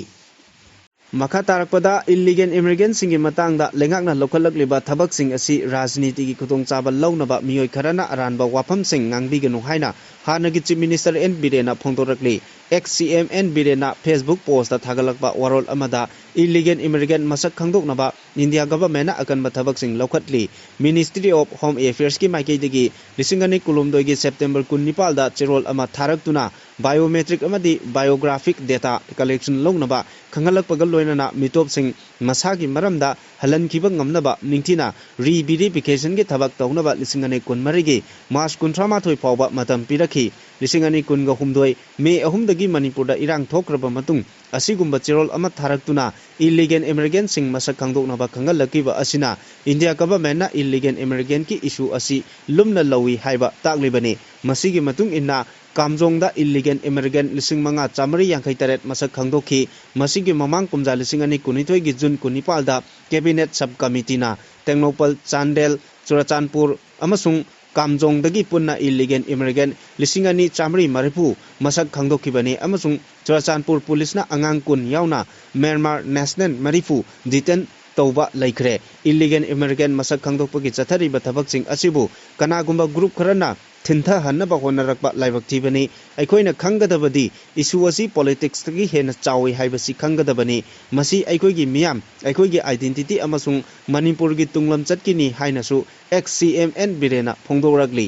ꯃꯈꯥ ꯇꯥꯔꯛꯄꯗ ꯏꯜꯂꯤꯒꯦꯜ ꯏꯃꯤꯒ꯭ꯔꯦꯟꯁꯤꯡꯒꯤ ꯃꯇꯥꯡꯗ ꯂꯩꯉꯥꯛꯅ ꯂꯧꯈꯠꯂꯛꯂꯤꯕ ꯊꯕꯛꯁꯤꯡ ꯑꯁꯤ ꯔꯥꯖꯅꯤꯇꯤꯒꯤ ꯈꯨꯗꯣꯡꯆꯥꯕ ꯂꯧꯅꯕ ꯃꯤꯑꯣꯏ ꯈꯔꯅ ꯑꯔꯥꯟꯕ ꯋꯥꯐꯝꯁꯤꯡ ꯉꯥꯡꯕꯤꯒꯅꯨ ꯍꯥꯏꯅ ꯍꯥꯟꯅꯒꯤ ꯆꯤꯐ ꯃꯤꯅꯤꯁꯇꯔ ꯑꯦꯟ ꯕꯤꯔꯦꯟꯅ ꯐꯣꯡꯗꯣꯔꯛꯂꯤ꯫ ꯑꯦꯛꯁ ꯁꯤ ꯑꯦꯝ ꯑꯦꯟ ꯕꯤꯔꯦꯟꯅ ꯐꯦꯁꯕꯨꯛ ꯄꯣꯁꯇ ꯊꯥꯒꯠꯂꯛꯄ ꯋꯥꯔꯣꯜ ꯑꯃꯗ ꯏꯜꯂꯤꯒꯦꯜ ꯏꯃꯤꯒ꯭ꯔꯦꯟ ꯃꯁꯛ ꯈꯪꯗꯣꯛꯅꯕ ꯏꯟꯗꯤꯌꯥ ꯒꯚꯔꯟꯃꯦꯟꯠꯅ ꯑꯀꯟꯕ ꯊꯕꯛꯁꯤꯡ ꯂꯧꯈꯠꯂꯤ꯫ ꯃꯤꯅꯤꯁꯇ꯭ꯔꯤ ꯑꯣꯐ ꯍꯣꯝ ꯑꯦꯐꯤꯌꯔꯁꯀꯤ ꯃꯥꯏꯀꯩꯗꯒꯤ ꯂꯤꯁꯤꯡ ꯑꯅꯤ ꯀꯨꯟꯍꯨꯝꯗꯣꯏꯒꯤ ꯁꯦꯞꯇꯦꯝꯕꯔ ꯀꯨꯟꯅꯤꯄꯥꯜꯗ ꯆꯦꯔꯣꯜ ꯑꯃ ꯊꯥꯔꯛꯇꯨꯅ ꯕꯥꯏꯑꯣꯃꯦꯇ꯭ꯔꯤꯛ ꯑꯃꯗꯤ ꯕꯥꯏꯑꯣꯒ꯭ꯔꯥꯐꯤꯛ ꯗꯦꯇꯥ ꯀꯂꯦꯛꯁꯟ ꯂꯧꯅꯕ ꯈꯪꯍꯜꯂꯛꯄꯒ ꯂꯣꯏꯅꯅ ꯃꯤꯇꯣꯞꯁꯤꯡ ꯃꯁꯥꯒꯤ ꯃꯔꯝꯗ ꯍꯜꯍꯟꯈꯤꯕ ꯉꯝꯅꯕ ꯅꯤꯡꯊꯤꯅ ꯔꯤꯚꯤꯔꯤꯐꯤꯀꯦꯁꯟꯒꯤ ꯊꯕꯛ ꯇꯧꯅꯕ ꯂꯤꯁꯤꯡ ꯑꯅꯤ ꯀꯨꯟꯃꯔꯤꯒꯤ ꯃꯥꯔꯆ ꯀꯨꯟꯊ꯭ꯔꯥ ꯃꯥꯊꯣꯏ ꯐꯥꯎꯕ ꯃꯇꯝ ꯄꯤꯔꯛꯈꯤ꯫ ꯂꯤꯁꯤꯡ ꯑꯅꯤ ꯀꯨꯟꯒ ꯍꯨꯝꯗꯣꯏ ꯃꯦ ꯑꯍꯨꯝꯗꯒꯤ ꯃꯅꯤꯄꯨꯔꯗ ꯏꯔꯥꯡ ꯊꯣꯛꯈ꯭ꯔꯕ ꯃꯇꯨꯡ ꯑꯁꯤꯒꯨꯝꯕ ꯆꯦꯔꯣꯜ ꯑꯃ ꯊꯥꯔꯛꯇꯨꯅ ꯏꯜꯂꯤꯒꯦꯜ ꯏꯃꯤꯒ꯭ꯔꯦꯟꯁꯤꯡ ꯃꯁꯛ ꯈꯪꯗꯣꯛꯅꯕ ꯈꯪꯍꯜꯂꯛꯈꯤꯕ ꯑꯁꯤꯅ ꯏꯟꯗꯤꯌꯥ ꯒꯚꯔꯟꯃꯦꯟꯠꯅ ꯏꯜꯂꯤꯒꯦꯜ ꯏꯃꯤꯒ꯭ꯔꯦꯟꯠꯀꯤ ꯏꯁꯨ ꯑꯁꯤ ꯂꯨꯝꯅ ꯂꯧꯏ ꯍꯥꯏꯕ ꯇꯥꯛꯂꯤꯕꯅꯤ꯫ ꯃꯁꯤꯒꯤ ꯃꯇꯨꯡ ꯏꯟꯅ ꯀꯥꯝꯖꯣꯡꯗ ꯏꯜꯂꯤꯒꯦꯜ ꯏꯃꯤꯒ꯭ꯔꯦꯟꯠ ꯂꯤꯁꯤꯡ ꯃꯉꯥ ꯆꯥꯃꯔꯤ ꯌꯥꯡꯈꯩ ꯇꯔꯦꯠ ꯃꯁꯛ ꯈꯪꯗꯣꯛꯈꯤ꯫ ꯃꯁꯤꯒꯤ ꯃꯃꯥꯡ ꯀꯨꯝꯖꯥ ꯂꯤꯁꯤꯡ ꯑꯅꯤ ꯀꯨꯟꯅꯤꯊꯣꯏꯒꯤ ꯖꯨꯟ ꯀꯨꯟꯅꯤꯄꯥꯜꯗ ꯀꯦꯕꯤꯅꯦꯠ ꯁꯕ ꯀꯃꯤꯇꯤꯅ ꯇꯦꯡꯅꯧꯄꯜ, ꯆꯥꯟꯗꯦꯜ, ꯆꯨꯔꯆꯥꯟꯄꯨꯔ ꯑꯃꯁꯨꯡ ꯀꯥꯝꯖꯣꯡꯗꯒꯤ ꯄꯨꯟꯅ ꯏꯜꯂꯤꯒꯦꯜ ꯏꯃꯤꯒ꯭ꯔꯦꯟꯠ ꯂꯤꯁꯤꯡ ꯑꯅꯤ ꯆꯥꯃꯔꯤ ꯃꯔꯤꯐꯨ ꯃꯁꯛ ꯈꯪꯗꯣꯛꯈꯤꯕꯅꯤ ꯑꯃꯁꯨꯡ ꯆꯨꯔꯆꯥꯟꯄꯨꯔ ꯄꯨꯂꯤꯁꯅ ꯑꯉꯥꯡ ꯀꯨꯟ ꯌꯥꯎꯅ ꯃ꯭ꯌꯥꯟꯃꯥꯔ ꯅꯦꯁꯅꯦꯜ ꯃꯔꯤꯐꯨ ꯗꯤꯇꯦꯟ ꯇꯧꯕ ꯂꯩꯈ꯭ꯔꯦ꯫ Illegal immigrant ꯃꯁꯛ ꯈꯪꯗꯣꯛꯄꯒꯤ ꯆꯠꯊꯔꯤꯕ ꯊꯕꯛꯁꯤꯡ ꯑꯁꯤꯕꯨ ꯀꯅꯥꯒꯨꯝꯕ group ꯈꯔꯅ ꯊꯤꯟꯊꯍꯟꯅꯕ ꯍꯣꯠꯅꯔꯛꯄ ꯂꯥꯏꯕꯛ ꯊꯤꯕꯅꯤ꯫ ꯑꯩꯈꯣꯏꯅ ꯈꯪꯒꯗꯕꯗꯤ issue ꯑꯁꯤ politicsꯇꯒꯤ ꯍꯦꯟꯅ ꯆꯥꯎꯏ ꯍꯥꯏꯕꯁꯤ ꯈꯪꯒꯗꯕꯅꯤ꯫ ꯃꯁꯤ ꯑꯩꯈꯣꯏꯒꯤ ꯃꯤꯌꯥꯝ, ꯑꯩꯈꯣꯏꯒꯤ identity ꯑꯃꯁꯨꯡ ꯃꯅꯤꯄꯨꯔꯒꯤ ꯇꯨꯡꯂꯝꯆꯠꯀꯤꯅꯤ ꯍꯥꯏꯅꯁꯨ ex CM N ꯕꯤꯔꯦꯟꯅ ꯐꯣꯡꯗꯣꯔꯛꯂꯤ꯫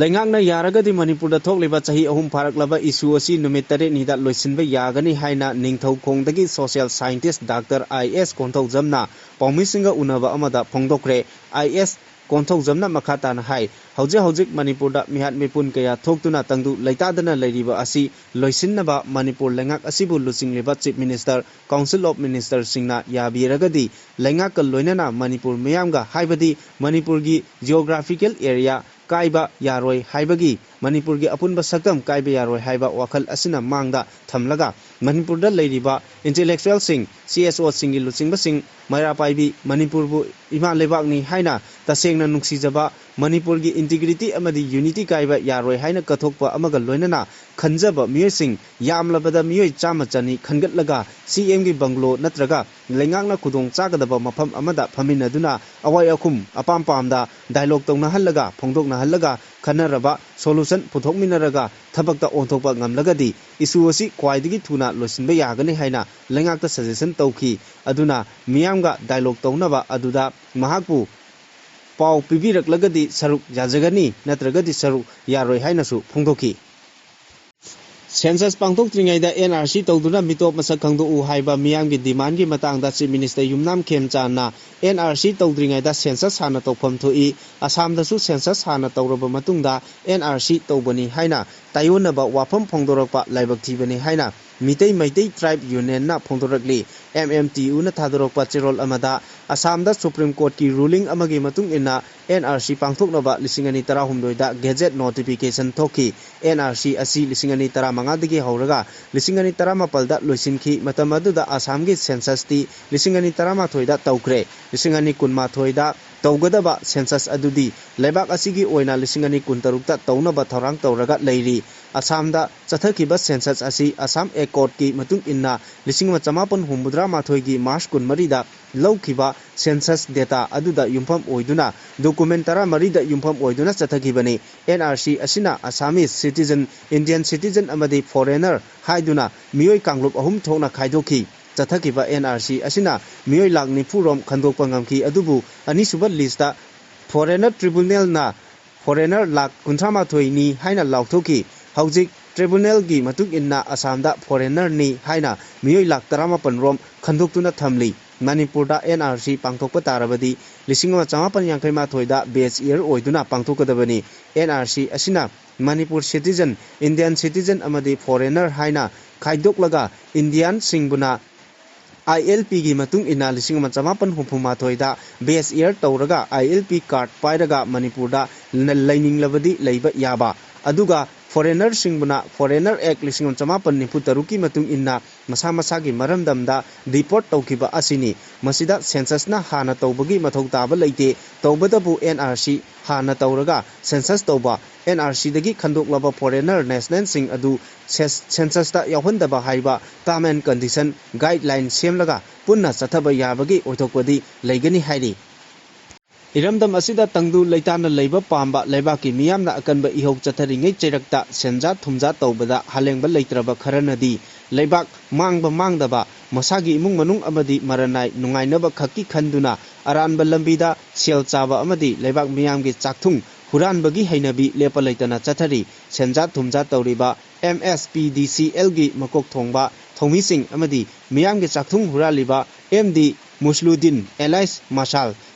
ꯂꯩꯉꯥꯛꯅ ꯌꯥꯔꯒꯗꯤ ꯃꯅꯤꯄꯨꯔꯗ ꯊꯣꯛꯂꯤꯕ ꯆꯍꯤ ꯑꯍꯨꯝ ꯐꯥꯔꯛꯂꯕ issue ꯑꯁꯤ ꯅꯨꯃꯤꯠ ꯇꯔꯦꯠꯅꯤꯗ ꯂꯣꯏꯁꯤꯟꯕ ꯌꯥꯒꯅꯤ ꯍꯥꯏꯅ ꯅꯤꯡꯊꯧꯈꯣꯡꯗꯒꯤ social scientist Doctor I S ꯀꯣꯟꯊꯧꯖꯝꯅ ꯄꯥꯎꯃꯤꯁꯤꯡꯒ ꯎꯅꯕ ꯑꯃꯗ ꯐꯣꯡꯗꯣꯛꯈ꯭ꯔꯦ꯫ I S ꯀꯣꯟꯊꯧꯖꯝꯅ ꯃꯈꯥ ꯇꯥꯅ ꯍꯥꯏ, ꯍꯧꯖꯤꯛ ꯍꯧꯖꯤꯛ ꯃꯅꯤꯄꯨꯔꯗ ꯃꯤꯍꯥꯠ ꯃꯤꯄꯨꯟ ꯀꯌꯥ ꯊꯣꯛꯇꯨꯅ ꯇꯪꯗꯨ ꯂꯩꯇꯥꯗꯅ ꯂꯩꯔꯤꯕ ꯑꯁꯤ ꯂꯣꯏꯁꯤꯟꯅꯕ ꯃꯅꯤꯄꯨꯔ ꯂꯩꯉꯥꯛ ꯑꯁꯤꯕꯨ ꯂꯨꯆꯤꯡꯂꯤꯕ Chief Minister, Council of Ministerꯁꯤꯡꯅ ꯌꯥꯕꯤꯔꯒꯗꯤ ꯂꯩꯉꯥꯛꯀ ꯂꯣꯏꯅꯅ ꯃꯅꯤꯄꯨꯔ ꯃꯤꯌꯥꯝꯒ, ꯍꯥꯏꯕꯗꯤ ꯃꯅꯤꯄꯨꯔꯒꯤ geographical area ꯀꯥꯏꯕ ꯌꯥꯔꯣꯏ ꯍꯥꯏꯕꯒꯤ, ꯃꯅꯤꯄꯨꯔꯒꯤ ꯑꯄꯨꯟꯕ ꯁꯛꯇꯝ ꯀꯥꯏꯕ ꯌꯥꯔꯣꯏ ꯍꯥꯏꯕ ꯋꯥꯈꯜ ꯑꯁꯤꯅ ꯃꯥꯡꯗ ꯊꯝꯂꯒ ꯃꯅꯤꯄꯨꯔꯗ ꯂꯩꯔꯤꯕ intellectualꯁꯤꯡ, C S Oꯁꯤꯡꯒꯤ ꯂꯨꯆꯤꯡꯕꯁꯤꯡ, ꯃꯩꯔꯥ ꯄꯥꯏꯕꯤ, ꯃꯅꯤꯄꯨꯔꯕꯨ ꯏꯃꯥ ꯂꯩꯕꯥꯛꯅꯤ ꯍꯥꯏꯅ ꯇꯁꯦꯡꯅ ꯅꯨꯡꯁꯤꯖꯕ, ꯃꯅꯤꯄꯨꯔꯒꯤ integrity ꯑꯃꯗꯤ unity ꯀꯥꯏꯕ ꯌꯥꯔꯣꯏ ꯍꯥꯏꯅ ꯀꯠꯊꯣꯛꯄ ꯑꯃꯒ ꯂꯣꯏꯅꯅ ꯈꯟꯖꯕ ꯃꯤꯑꯣꯏꯁꯤꯡ, ꯌꯥꯝꯂꯕꯗ ꯃꯤꯑꯣꯏ ꯆꯥꯝꯃ ꯆꯅꯤ ꯈꯟꯒꯠꯂꯒ CMꯒꯤ bungalow ꯅꯠꯇ꯭ꯔꯒ ꯂꯩꯉꯥꯛꯅ ꯈꯨꯗꯣꯡ ꯆꯥꯒꯗꯕ ꯃꯐꯝ ꯑꯃꯗ ꯐꯝꯃꯤꯟꯅꯗꯨꯅ ꯑꯋꯥꯏ ꯑꯈꯨꯝ ꯑꯄꯥꯝ ꯄꯥꯝꯗ dialogue ꯇꯧꯅꯍꯜꯂꯒ, ꯐꯣꯡꯗꯣꯛꯅꯍꯜꯂꯒ, ꯈꯟꯅꯔꯕ solution ꯄꯨꯊꯣꯛꯃꯤꯟꯅꯔꯒ ꯊꯕꯛꯇ ꯑꯣꯟꯊꯣꯛꯄ ꯉꯝꯂꯒꯗꯤ issue ꯑꯁꯤ ꯈ꯭ꯋꯥꯏꯗꯒꯤ ꯊꯨꯅ ꯂꯣꯏꯁꯤꯟꯕ ꯌꯥꯒꯅꯤ ꯍꯥꯏꯅ ꯂꯩꯉꯥꯛꯇ suggestion ꯇꯧꯈꯤ꯫ ꯑꯗꯨꯅ ꯃꯤꯌꯥꯝꯒ dialogue ꯇꯧꯅꯕ ꯑꯗꯨꯗ ꯃꯍꯥꯛꯄꯨ ꯄꯥꯎ ꯄꯤꯕꯤꯔꯛꯂꯒꯗꯤ ꯁꯔꯨꯛ ꯌꯥꯖꯒꯅꯤ, ꯅꯠꯇ꯭ꯔꯒꯗꯤ ꯁꯔꯨꯛ ꯌꯥꯔꯣꯏ ꯍꯥꯏꯅꯁꯨ ꯐꯣꯡꯗꯣꯛꯈꯤ꯫ Census ꯄꯥꯡꯊꯣꯛꯇ꯭ꯔꯤꯉꯩꯗ NRC ꯇꯧꯗꯨꯅ ꯃꯤꯇꯣꯞ ꯃꯁꯛ ꯈꯪꯗꯣꯛꯎ ꯍꯥꯏꯕ ꯃꯤꯌꯥꯝꯒꯤ demandꯒꯤ ꯃꯇꯥꯡꯗ Chief Minister ꯌꯨꯝꯅꯥꯝ ꯈꯦꯝꯆꯥꯟꯅ NRC ꯇꯧꯗ꯭ꯔꯤꯉꯩꯗ census ꯍꯥꯟꯅ ꯇꯧꯐꯝ ꯊꯣꯛꯏ꯫ ꯑꯁꯥꯝꯗꯁꯨ census ꯍꯥꯟꯅ ꯇꯧꯔꯕ ꯃꯇꯨꯡꯗ NRC ꯇꯧꯕꯅꯤ ꯍꯥꯏꯅ ꯇꯥꯏꯑꯣꯟꯅꯕ ꯋꯥꯐꯝ ꯐꯣꯡꯗꯣꯔꯛꯄ ꯂꯥꯏꯕꯛ ꯊꯤꯕꯅꯤ ꯍꯥꯏꯅ ꯃꯤꯇꯩ ꯃꯩꯇꯩ Tribe Unionꯅ ꯐꯣꯡꯗꯣꯔꯛꯂꯤ꯫ MMTUꯅ ꯊꯥꯗꯣꯔꯛꯄ ꯆꯦꯔꯣꯜ ꯑꯃꯗ ꯑꯁꯥꯝꯗ ꯁꯨꯄ꯭ꯔꯤꯝ ꯀꯣꯔꯠꯀꯤ ꯔꯨꯂꯤꯡ ꯑꯃꯒꯤ ꯃꯇꯨꯡ ꯏꯟꯅ ꯑꯦꯟ ꯑꯥꯔ ꯁꯤ ꯄꯥꯡꯊꯣꯛꯅꯕ ꯂꯤꯁꯤꯡ ꯑꯅꯤ ꯇꯔꯥꯍꯨꯝꯗꯣꯏꯗ ꯒꯦꯖꯦꯠ ꯅꯣꯇꯤꯐꯤꯀꯦꯁꯟ ꯊꯣꯛꯈꯤ꯫ ꯑꯦꯟ ꯑꯥꯔ ꯁꯤ ꯑꯁꯤ ꯂꯤꯁꯤꯡ ꯑꯅꯤ ꯇꯔꯥꯃꯉꯥꯗꯒꯤ ꯍꯧꯔꯒ ꯂꯤꯁꯤꯡ ꯑꯅꯤ ꯇꯔꯥꯃꯥꯄꯜꯗ ꯂꯣꯏꯁꯤꯟꯈꯤ꯫ ꯃꯇꯝ ꯑꯗꯨꯗ ꯑꯁꯥꯝꯒꯤ ꯁꯦꯟꯁꯁꯇꯤ ꯂꯤꯁꯤꯡ ꯑꯅꯤ ꯇꯔꯥꯃꯥꯊꯣꯏꯗ ꯇꯧꯈ꯭ꯔꯦ꯫ ꯂꯤꯁꯤꯡ ꯑꯅꯤ ꯀꯨꯟꯃꯥꯊꯣꯏꯗ ꯇꯧꯒꯗꯕ ꯁꯦꯟꯁꯁ ꯑꯗꯨꯗꯤ ꯂꯩꯕꯥꯛ ꯑꯁꯤꯒꯤ ꯑꯣꯏꯅ ꯂꯤꯁꯤꯡ ꯑꯅꯤ ꯀꯨꯟꯇꯔꯨꯛꯇ ꯇꯧꯅꯕ ꯊꯧꯔꯥꯡ ꯇꯧꯔꯒ ꯂꯩꯔꯤ꯫ ꯑꯁꯥꯝꯗ ꯆꯠꯊꯈꯤꯕ ꯁꯦꯟꯁꯁ ꯑꯁꯤ ꯑꯁꯥꯝ ꯑꯦꯀꯣꯔꯗꯀꯤ ꯃꯇꯨꯡ ꯏꯟꯅ ꯂꯤꯁꯤꯡ ꯑꯃ ꯆꯃꯥꯄꯟ ꯍꯨꯝꯐꯨꯇꯔꯥ ꯃꯥꯊꯣꯏꯒꯤ ꯃꯥꯔꯆ ꯀꯨꯟꯃꯔꯤꯗ ꯂꯧꯈꯤꯕ ꯁꯦꯟꯁꯁ ꯗꯦꯇꯥ ꯑꯗꯨꯗ ꯌꯨꯝꯐꯝ ꯑꯣꯏꯗꯨꯅ ꯗꯣꯀꯨꯃꯦꯟ ꯇꯔꯥꯃꯔꯤꯗ ꯌꯨꯝꯐꯝ ꯑꯣꯏꯗꯨꯅ ꯆꯠꯊꯈꯤꯕꯅꯤ꯫ ꯑꯦꯟ ꯑꯥꯔ ꯁꯤ ꯑꯁꯤꯅ ꯑꯁꯥꯃꯤꯁ ꯁꯤꯇꯤꯖꯟ, ꯏꯟꯗꯤꯌꯟ ꯁꯤꯇꯤꯖꯟ ꯑꯃꯗꯤ ꯐꯣꯔꯦꯅꯔ ꯍꯥꯏꯗꯨꯅ ꯃꯤꯑꯣꯏ ꯀꯥꯡꯂꯨꯞ ꯑꯍꯨꯝ ꯊꯣꯛꯅ ꯈꯥꯏꯗꯣꯛꯈꯤ꯫ ꯆꯠꯊꯈꯤꯕ ꯑꯦꯟ ꯑꯥꯔ ꯁꯤ ꯑꯁꯤꯅ ꯃꯤꯑꯣꯏ ꯂꯥꯈ ꯅꯤꯐꯨ ꯔꯣꯝ ꯈꯟꯗꯣꯛꯄ ꯉꯝꯈꯤ, ꯑꯗꯨꯕꯨ ꯑꯅꯤꯁꯨꯕ ꯂꯤꯁꯇ ꯐꯣꯔꯦꯅꯔ ꯇ꯭ꯔꯤꯕꯨꯅꯦꯜꯅ ꯐꯣꯔꯦꯅꯔ ꯂꯥꯈ ꯀꯨꯟꯊ꯭ꯔꯥ ꯃꯥꯊꯣꯏꯅꯤ ꯍꯥꯏꯅ ꯂꯥꯎꯊꯣꯛꯈꯤ꯫ ꯍꯧꯖꯤꯛ ꯇ꯭ꯔꯤꯕꯨꯅꯦꯜꯒꯤ ꯃꯇꯨꯡ ꯏꯟꯅ ꯑꯁꯥꯝꯗ ꯐꯣꯔꯦꯅꯔꯅꯤ ꯍꯥꯏꯅ ꯃꯤꯑꯣꯏ ꯂꯥꯈ ꯇꯔꯥꯃꯥꯄꯟ ꯔꯣꯝ ꯈꯟꯗꯣꯛꯇꯨꯅ ꯊꯝꯂꯤ꯫ ꯃꯅꯤꯄꯨꯔꯗ ꯑꯦꯟ ꯑꯥꯔ ꯁꯤ ꯄꯥꯡꯊꯣꯛꯄ ꯇꯥꯔꯕꯗꯤ ꯂꯤꯁꯤꯡ ꯑꯃ ꯆꯃꯥꯄꯟ ꯌꯥꯡꯈꯩ ꯃꯥꯊꯣꯏꯗ ꯕꯦꯁ ꯏꯌꯔ ꯑꯣꯏꯗꯨꯅ ꯄꯥꯡꯊꯣꯛꯀꯗꯕꯅꯤ꯫ ꯑꯦꯟ ꯑꯥꯔ ꯁꯤ ꯑꯁꯤꯅ ꯃꯅꯤꯄꯨꯔ ꯁꯤꯇꯤꯖꯟ, ꯏꯟꯗꯤꯌꯟ ꯁꯤꯇꯤꯖꯟ ꯑꯃꯗꯤ ꯐꯣꯔꯦꯅꯔ ꯍꯥꯏꯅ ꯈꯥꯏꯗꯣꯛꯂꯒ ꯏꯟꯗꯤꯌꯟꯁꯤꯡꯕꯨꯅ ꯑꯥꯏ ꯑꯦꯜ ꯄꯤꯒꯤ ꯃꯇꯨꯡ ꯏꯟꯅ ꯂꯤꯁꯤꯡ ꯑꯃ ꯆꯃꯥꯄꯟ ꯍꯨꯝꯐꯨ ꯃꯥꯊꯣꯏꯗ ꯕꯦꯁ ꯏꯌꯔ ꯇꯧꯔꯒ ꯑꯥꯏ ꯑꯦꯜ ꯄꯤ ꯀꯥꯔꯗ ꯄꯥꯏꯔꯒ ꯃꯅꯤꯄꯨꯔꯗ ꯂ-, ꯂꯩꯅꯤꯡꯂꯕꯗꯤ ꯂꯩꯕ ꯌꯥꯕ꯫ ꯑꯗꯨꯒ ꯐꯣꯔꯦꯅꯔꯁꯤꯡꯕꯨꯅ ꯐꯣꯔꯦꯅꯔ ꯑꯦꯛ ꯂꯤꯁꯤꯡ ꯑꯃ ꯆꯃꯥꯄꯟ ꯅꯤꯐꯨ ꯇꯔꯨꯛꯀꯤ ꯃꯇꯨꯡ ꯏꯟꯅ ꯃꯁꯥ ꯃꯁꯥꯒꯤ ꯃꯔꯝꯗꯝꯗ ꯗꯤꯄꯣꯔꯠ ꯇꯧꯈꯤꯕ ꯑꯁꯤꯅꯤ꯫ ꯃꯁꯤꯗ ꯁꯦꯟꯁꯁꯅ ꯍꯥꯟꯅ ꯇꯧꯕꯒꯤ ꯃꯊꯧ ꯇꯥꯕ ꯂꯩꯇꯦ꯫ ꯇꯧꯕꯇꯕꯨ ꯑꯦꯟ ꯑꯥꯔ ꯁꯤ ꯍꯥꯟꯅ ꯇꯧꯔꯒ ꯁꯦꯟꯁꯁ ꯇꯧꯕ, ꯑꯦꯟ ꯑꯥꯔ ꯁꯤꯗꯒꯤ ꯈꯟꯗꯣꯛꯂꯕ ꯐꯣꯔꯦꯅꯔ ꯅꯦꯁꯅꯦꯜꯁꯤꯡ ꯑꯗꯨ ꯁꯦꯁ-, ꯁꯦꯟꯁꯁꯇ ꯌꯥꯎꯍꯟꯗꯕ ꯍꯥꯏꯕ ꯇꯥꯔꯝ ꯑꯦꯟ ꯀꯟꯗꯤꯁꯟ ꯒꯥꯏꯗꯂꯥꯏꯟ ꯁꯦꯝꯂꯒ ꯄꯨꯟꯅ ꯆꯠꯊꯕ ꯌꯥꯕꯒꯤ ꯑꯣꯏꯊꯣꯛꯄꯗꯤ ꯂꯩꯒꯅꯤ ꯍꯥꯏꯔꯤ꯫ ꯏꯔꯝꯗꯝ ꯑꯁꯤꯗ ꯇꯪꯗꯨ ꯂꯩꯇꯥꯅ ꯂꯩꯕ ꯄꯥꯝꯕ ꯂꯩꯕꯥꯛꯀꯤ ꯃꯤꯌꯥꯝꯅ ꯑꯀꯟꯕ ꯏꯍꯧ ꯆꯠꯊꯔꯤꯉꯩ ꯆꯩꯔꯛꯇ ꯁꯦꯟꯖꯥ ꯊꯨꯝꯖꯥ ꯇꯧꯕꯗ ꯍꯥꯂꯦꯡꯕ ꯂꯩꯇ꯭ꯔꯕ ꯈꯔꯅꯗꯤ ꯂꯩꯕꯥꯛ ꯃꯥꯡꯕ ꯃꯥꯡꯗꯕ, ꯃꯁꯥꯒꯤ ꯏꯃꯨꯡ ꯃꯅꯨꯡ ꯑꯃꯗꯤ ꯃꯔꯅꯥꯏ ꯅꯨꯡꯉꯥꯏꯅꯕ ꯈꯛꯀꯤ ꯈꯟꯗꯨꯅ ꯑꯔꯥꯟꯕ ꯂꯝꯕꯤꯗ ꯁꯦꯜ ꯆꯥꯕ ꯑꯃꯗꯤ ꯂꯩꯕꯥꯛ ꯃꯤꯌꯥꯝꯒꯤ ꯆꯥꯛꯊꯨꯡ ꯍꯨꯔꯥꯟꯕꯒꯤ ꯍꯩꯅꯕꯤ ꯂꯦꯞꯄ ꯂꯩꯇꯅ ꯆꯠꯊꯔꯤ꯫ ꯁꯦꯟꯖꯥ ꯊꯨꯝꯖꯥ ꯇꯧꯔꯤꯕ M S P D C ꯑꯦꯜꯒꯤ ꯃꯀꯣꯛ ꯊꯣꯡꯕ ꯊꯧꯃꯤꯁꯤꯡ ꯑꯃꯗꯤ ꯃꯤꯌꯥꯝꯒꯤ ꯆꯥꯛꯊꯨꯡ ꯍꯨꯔꯥꯜꯂꯤꯕ ꯑꯦꯝ ꯗꯤ ꯃꯨꯁꯂꯨꯗꯤꯟ ꯑꯦꯂꯥꯏꯁ ꯃꯁꯥꯜ